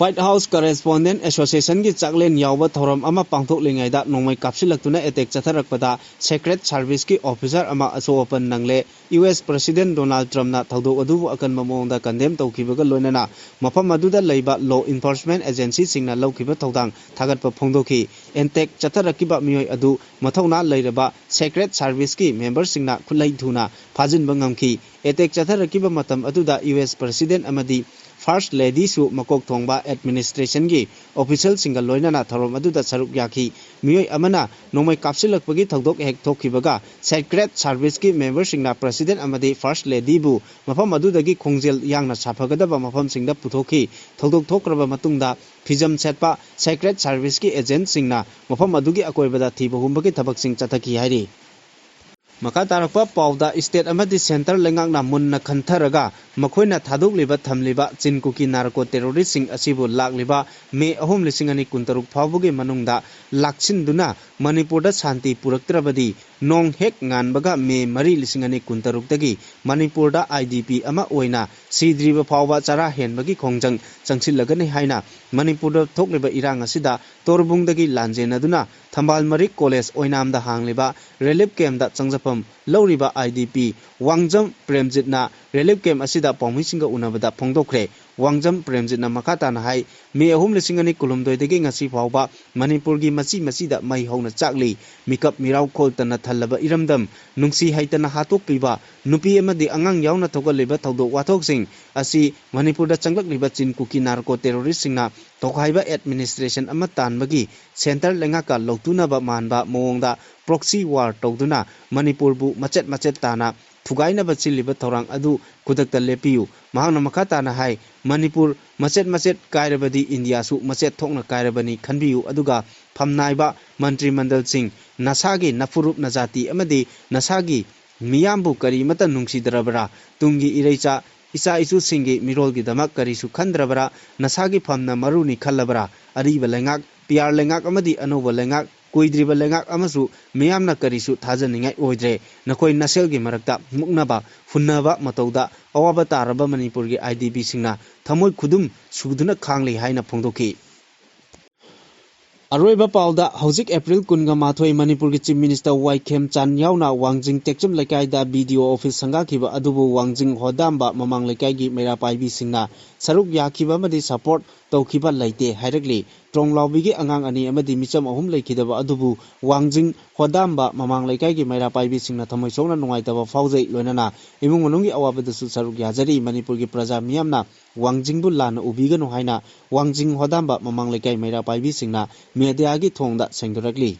ꯋꯥꯏꯠ ꯍꯥꯎꯁ ꯀꯔꯦꯁꯄꯣꯟꯗꯦꯟꯠ ꯑꯦꯁꯣꯁꯤꯌꯦꯁꯟꯒꯤ ꯆꯥꯛꯂꯦꯟ ꯌꯥꯎꯕ ꯊꯧꯔꯝ ꯑꯃ ꯄꯥꯡꯊꯣꯛꯂꯤꯉꯩꯗ ꯅꯣꯡꯃꯩ ꯀꯥꯞꯁꯤꯜꯂꯛꯇꯨꯅ ꯑꯦꯇꯦꯛ ꯆꯠꯊꯔꯛꯄꯗ ꯁꯦꯀ꯭ꯔꯦꯠ ꯁꯥꯔꯚꯤꯁꯀꯤ ꯑꯣꯐꯤꯁꯥꯔ ꯑꯃ ꯑꯁꯣꯛ ꯑꯄꯟ ꯅꯪꯂꯦ꯫ ꯌꯨ ꯑꯦꯁ ꯄ꯭ꯔꯁꯤꯗꯦꯟꯠ ꯗꯣꯅꯥꯜꯗ ꯇ꯭ꯔꯝꯞꯅ ꯊꯧꯗꯣꯛ ꯑꯗꯨꯕꯨ ꯑꯀꯟꯕ ꯃꯑꯣꯡꯗ ꯀꯟꯗꯦꯝ ꯇꯧꯈꯤꯕꯒ ꯂꯣꯏꯅꯅ ꯃꯐꯝ ꯑꯗꯨꯗ ꯂꯩꯕ ꯂꯣ ꯏꯟꯐꯣꯔꯁꯃꯦꯟꯠ ꯑꯦꯖꯦꯟꯁꯤꯁꯤꯡꯅ ꯂꯧꯈꯤꯕ ꯊꯧꯗꯥꯡ ꯊꯥꯒꯠꯄ ꯐꯣꯡꯗꯣꯛꯈꯤ꯫ ꯑꯦꯟꯇꯦꯛ ꯆꯠꯊꯔꯛꯈꯤꯕ ꯃꯤꯑꯣꯏ ꯑꯗꯨ ꯃꯊꯧꯅꯥ ꯂꯩꯔꯕ ꯁꯦꯀ꯭ꯔꯦꯠ ꯁꯥꯔꯚꯤꯁꯀꯤ ꯃꯦꯝꯕꯔꯁꯤꯡꯅ ꯈꯨꯠꯂꯩ ꯊꯨꯅ ꯐꯥꯖꯤꯟꯕ ꯉꯝꯈꯤ꯫ ꯑꯦꯇꯦꯛ ꯆꯠꯊꯔꯛꯈꯤꯕ ꯃꯇꯝ ꯑꯗꯨꯗ ꯌꯨ ꯑꯦꯁ ꯄ꯭ꯔꯁꯤꯗꯦꯟꯠ ꯑꯃꯗꯤ First Ladyꯁꯨ ꯃꯀꯣꯛ ꯊꯣꯡꯕ administrationꯒꯤ officialꯁꯤꯡꯒ ꯂꯣꯏꯅꯅ ꯊꯧꯔꯝ ꯑꯗꯨꯗ ꯁꯔꯨꯛ ꯌꯥꯈꯤ꯫ ꯃꯤꯑꯣꯏ ꯑꯃꯅ ꯅꯣꯡꯃꯩ ꯀꯥꯞꯁꯤꯜꯂꯛꯄꯒꯤ ꯊꯧꯗꯣꯛ ꯍꯦꯛ ꯊꯣꯛꯈꯤꯕꯒ Secret Serviceꯀꯤ memberꯁꯤꯡꯅ President ꯑꯃꯗꯤ First Ladyꯕꯨ ꯃꯐꯝ ꯑꯗꯨꯗꯒꯤ ꯈꯣꯡꯖꯦꯜ ꯌꯥꯡꯅ ꯁꯥꯐꯒꯗꯕ ꯃꯐꯝꯁꯤꯡꯗ ꯄꯨꯊꯣꯛꯈꯤ꯫ ꯊꯧꯗꯣꯛ ꯊꯣꯛꯈ꯭ꯔꯕ ꯃꯇꯨꯡꯗ ꯐꯤꯖꯝ ꯁꯦꯠꯄ Secret Serviceꯀꯤ agentꯁꯤꯡꯅ ꯃꯐꯝ ꯑꯗꯨꯒꯤ ꯑꯀꯣꯏꯕꯗ ꯊꯤꯕ ꯍꯨꯝꯕꯒꯤ ꯊꯕꯛꯁꯤꯡ ꯆꯠꯊꯈꯤ ꯍꯥꯏꯔꯤ꯫ ꯃꯈꯥ ꯇꯥꯔꯛꯄ ꯄꯥꯎꯗ, state ꯑꯃꯗꯤ centre ꯂꯩꯉꯥꯛꯅ ꯃꯨꯟꯅ ꯈꯟꯊꯔꯒ ꯃꯈꯣꯏꯅ ꯊꯥꯗꯣꯛꯂꯤꯕ ꯊꯝꯂꯤꯕ ꯆꯤꯟ ꯀꯨꯀꯤ narco terroristꯁꯤꯡ ꯑꯁꯤꯕꯨ ꯂꯥꯛꯂꯤꯕ ꯃꯦ ꯑꯍꯨꯝ, ꯂꯤꯁꯤꯡ ꯑꯅꯤ ꯀꯨꯟꯇꯔꯨꯛ ꯐꯥꯎꯕꯒꯤ ꯃꯅꯨꯡꯗ ꯂꯥꯛꯁꯤꯟꯗꯨꯅ ꯃꯅꯤꯄꯨꯔꯗ ꯁꯥꯟꯇꯤ ꯄꯨꯔꯛꯇ꯭ꯔꯕꯗꯤ, ꯅꯣꯡ ꯍꯦꯛ ꯉꯥꯟꯕꯒ ꯃꯦ ꯃꯔꯤ, ꯂꯤꯁꯤꯡ ꯑꯅꯤ ꯀꯨꯟꯇꯔꯨꯛꯇꯒꯤ ꯃꯅꯤꯄꯨꯔꯗ IDP ꯑꯃ ꯑꯣꯏꯅ ꯁꯤꯗ꯭ꯔꯤꯕ ꯐꯥꯎꯕ ꯆꯔꯥ ꯍꯦꯟꯕꯒꯤ ꯈꯣꯡꯖꯪ ꯆꯪꯁꯤꯜꯂꯒꯅꯤ ꯍꯥꯏꯅ ꯃꯅꯤꯄꯨꯔꯗ ꯊꯣꯛꯂꯤꯕ ꯏꯔꯥꯡ ꯑꯁꯤꯗ ꯇꯣꯔꯕꯨꯡꯗꯒꯤ ꯂꯥꯟꯖꯦꯟꯅꯗꯨꯅ ꯊꯝꯕꯥꯜ ꯃꯔꯤꯛ college ꯑꯣꯏꯅꯥꯝꯗ ꯍꯥꯡꯂꯤꯕ relief campꯇ ꯆꯪꯖꯐꯝ ꯂꯧꯔꯤꯕ IDP ꯋꯥꯡꯖꯝ ꯄ꯭ꯔꯦꯝꯖꯤꯠꯅ relief camp ꯑꯁꯤꯗ ꯄꯥꯎꯃꯤꯁꯤꯡꯒ ꯎꯅꯕꯗ ꯐꯣꯡꯗꯣꯛꯈ꯭ꯔꯦ꯫ ꯋꯥꯡꯖꯝ ꯄ꯭ꯔꯦꯝꯖꯤꯠꯅ ꯃꯈꯥ ꯇꯥꯅ ꯍꯥꯏ, ꯃꯦ ꯑꯍꯨꯝ, ꯂꯤꯁꯤꯡ ꯑꯅꯤ ꯀꯨꯟꯍꯨꯝꯗꯣꯏꯗꯒꯤ ꯉꯁꯤ ꯐꯥꯎꯕ ꯃꯅꯤꯄꯨꯔꯒꯤ ꯃꯆꯤ ꯃꯆꯤꯗ ꯃꯩ ꯍꯧꯅ ꯆꯥꯛꯂꯤ꯫ ꯃꯤꯀꯞ ꯃꯤꯔꯥꯎ ꯈꯣꯜꯇꯅ ꯊꯜꯂꯕ ꯏꯔꯝꯗꯝ, ꯅꯨꯡꯁꯤ ꯍꯩꯇꯅ ꯍꯥꯠꯇꯣꯛꯄꯤꯕ, ꯅꯨꯄꯤ ꯑꯃꯗꯤ ꯑꯉꯥꯡ ꯌꯥꯎꯅ ꯊꯣꯛꯍꯜꯂꯤꯕ ꯊꯧꯗꯣꯛ ꯋꯥꯊꯣꯛꯁꯤꯡ ꯑꯁꯤ ꯃꯅꯤꯄꯨꯔꯗ ꯆꯪꯂꯛꯂꯤꯕ ꯆꯤꯟ ꯀꯨꯀꯤ narco terroristꯁꯤꯡꯅ ꯇꯣꯈꯥꯏꯕ administration ꯑꯃ ꯇꯥꯟꯕꯒꯤ centre ꯂꯩꯉꯥꯛꯀ ꯂꯧꯇꯨꯅꯕ ꯃꯥꯟꯕ ꯃꯑꯣꯡꯗ proxy war ꯇꯧꯗꯨꯅ ꯃꯅꯤꯄꯨꯔꯕꯨ ꯃꯆꯦꯠ ꯃꯆꯦꯠ ꯇꯥꯅ ꯊꯨꯒꯥꯏꯅꯕ ꯆꯤꯜꯂꯤꯕ ꯊꯧꯔꯥꯡ ꯑꯗꯨ ꯈꯨꯗꯛꯇ ꯂꯦꯞꯄꯤꯌꯨ꯫ ꯃꯍꯥꯛꯅ ꯃꯈꯥ ꯇꯥꯅ ꯍꯥꯏ, ꯃꯅꯤꯄꯨꯔ ꯃꯆꯦꯠ ꯃꯆꯦꯠ ꯀꯥꯏꯔꯕꯗꯤ ꯏꯟꯗꯤꯌꯥꯁꯨ ꯃꯆꯦꯠ ꯊꯣꯛꯅ ꯀꯥꯏꯔꯕꯅꯤ ꯈꯟꯕꯤꯌꯨ, ꯑꯗꯨꯒ ꯐꯝꯅꯥꯏꯕ ꯃꯟꯇ꯭ꯔꯤ ꯃꯟꯗꯜꯁꯤꯡ, ꯅꯁꯥꯒꯤ ꯅꯐꯨꯔꯨꯞ ꯅꯖꯥꯇꯤ ꯑꯃꯗꯤ ꯅꯁꯥꯒꯤ ꯃꯤꯌꯥꯝꯕꯨ ꯀꯔꯤꯃꯠꯇ ꯅꯨꯡꯁꯤꯗ꯭ꯔꯕꯔꯥ? ꯇꯨꯡꯒꯤ ꯏꯔꯩꯆꯥ, ꯏꯆꯥ ꯏꯁꯨꯁꯤꯡꯒꯤ ꯃꯤꯔꯣꯜꯒꯤꯗꯃꯛ ꯀꯔꯤꯁꯨ ꯈꯟꯗ꯭ꯔꯕꯔꯥ? ꯅꯁꯥꯒꯤ ꯐꯝꯅ ꯃꯔꯨꯅꯤ ꯈꯜꯂꯕꯔꯥ? ꯑꯔꯤꯕ ꯂꯩꯉꯥꯛ, PR ꯂꯩꯉꯥꯛ ꯑꯃꯗꯤ ꯑꯅꯧꯕ ꯂꯩꯉꯥꯛ, ꯀꯨꯏꯗ꯭ꯔꯤꯕ ꯂꯩꯉꯥꯛ ꯑꯃꯁꯨ ꯃꯤꯌꯥꯝꯅ ꯀꯔꯤꯁꯨ ꯊꯥꯖꯅꯤꯡꯉꯥꯏ ꯑꯣꯏꯗ꯭ꯔꯦ꯫ ꯅꯈꯣꯏ ꯅꯁꯦꯜꯒꯤ ꯃꯔꯛꯇ ꯃꯨꯛꯅꯕ, ꯍꯨꯟꯅꯕ ꯃꯇꯧꯗ ꯑꯋꯥꯕ ꯇꯥꯔꯕ ꯃꯅꯤꯄꯨꯔꯒꯤ IDPꯁꯤꯡꯅ ꯊꯃꯣꯏ ꯈꯨꯗꯨꯝ ꯁꯨꯗꯨꯅ ꯈꯥꯡꯂꯤ ꯍꯥꯏꯅ ꯐꯣꯡꯗꯣꯛꯈꯤ꯫ ꯑꯔꯣꯏꯕ ꯄꯥꯎꯗ, ꯍꯧꯖꯤꯛ April ꯀꯨꯟꯒ ꯃꯥꯊꯣꯏ, ꯃꯅꯤꯄꯨꯔꯒꯤ Chief Minister ꯋꯥꯏ ꯈꯦꯝꯆꯥꯟ ꯌꯥꯎꯅ ꯋꯥꯡꯖꯤꯡ ꯇꯦꯛꯆꯝ ꯂꯩꯀꯥꯏꯗ BDO office ꯁꯪꯒꯥꯈꯤꯕ ꯑꯗꯨꯕꯨ ꯋꯥꯡꯖꯤꯡ ꯍꯣꯗꯥꯝꯕ ꯃꯃꯥꯡ ꯂꯩꯀꯥꯏꯒꯤ ꯃꯩꯔꯥ ꯄꯥꯏꯕꯤꯁꯤꯡꯅ ꯁꯔꯨꯛ ꯌꯥꯈꯤꯕ ꯑꯃꯗꯤ ꯁꯄꯣꯔꯠ ꯇꯧꯈꯤꯕ ꯂꯩꯇꯦ ꯍꯥꯏꯔꯛꯂꯤ꯫ ꯇ꯭ꯔꯣꯡꯂꯥꯎꯕꯤꯒꯤ ꯑꯉꯥꯡ ꯑꯅꯤ ꯑꯃꯗꯤ ꯃꯤꯆꯝ ꯑꯍꯨꯝ ꯂꯩꯈꯤꯗꯕ ꯑꯗꯨꯕꯨ ꯋꯥꯡꯖꯤꯡ ꯍꯣꯗꯥꯝꯕ ꯃꯃꯥꯡ ꯂꯩꯀꯥꯏꯒꯤ ꯃꯩꯔꯥ ꯄꯥꯏꯕꯤꯁꯤꯡꯅ ꯊꯃꯣꯏ ꯁꯣꯛꯅ ꯅꯨꯡꯉꯥꯏꯇꯕ ꯐꯥꯎꯖꯩ, ꯂꯣꯏꯅꯅ ꯏꯃꯨꯡ ꯃꯅꯨꯡꯒꯤ ꯑꯋꯥꯕꯗꯁꯨ ꯁꯔꯨꯛ ꯌꯥꯖꯔꯤ꯫ ꯃꯅꯤꯄꯨꯔꯒꯤ ꯄ꯭ꯔꯖꯥ ꯃꯤꯌꯥꯝꯅ ꯋꯥꯡꯖꯤꯡꯕꯨ ꯂꯥꯟꯅ ꯎꯕꯤꯒꯅꯨ ꯍꯥꯏꯅ ꯋꯥꯡꯖꯤꯡ ꯍꯣꯗꯥꯝꯕ ꯃꯃꯥꯡ ꯂꯩꯀꯥꯏ ꯃꯩꯔꯥ ꯄꯥꯏꯕꯤꯁꯤꯡꯅ ꯃꯦꯗꯤꯌꯥꯒꯤ ꯊꯣꯡꯗ ꯁꯦꯡꯗꯣꯔꯛꯂꯤ꯫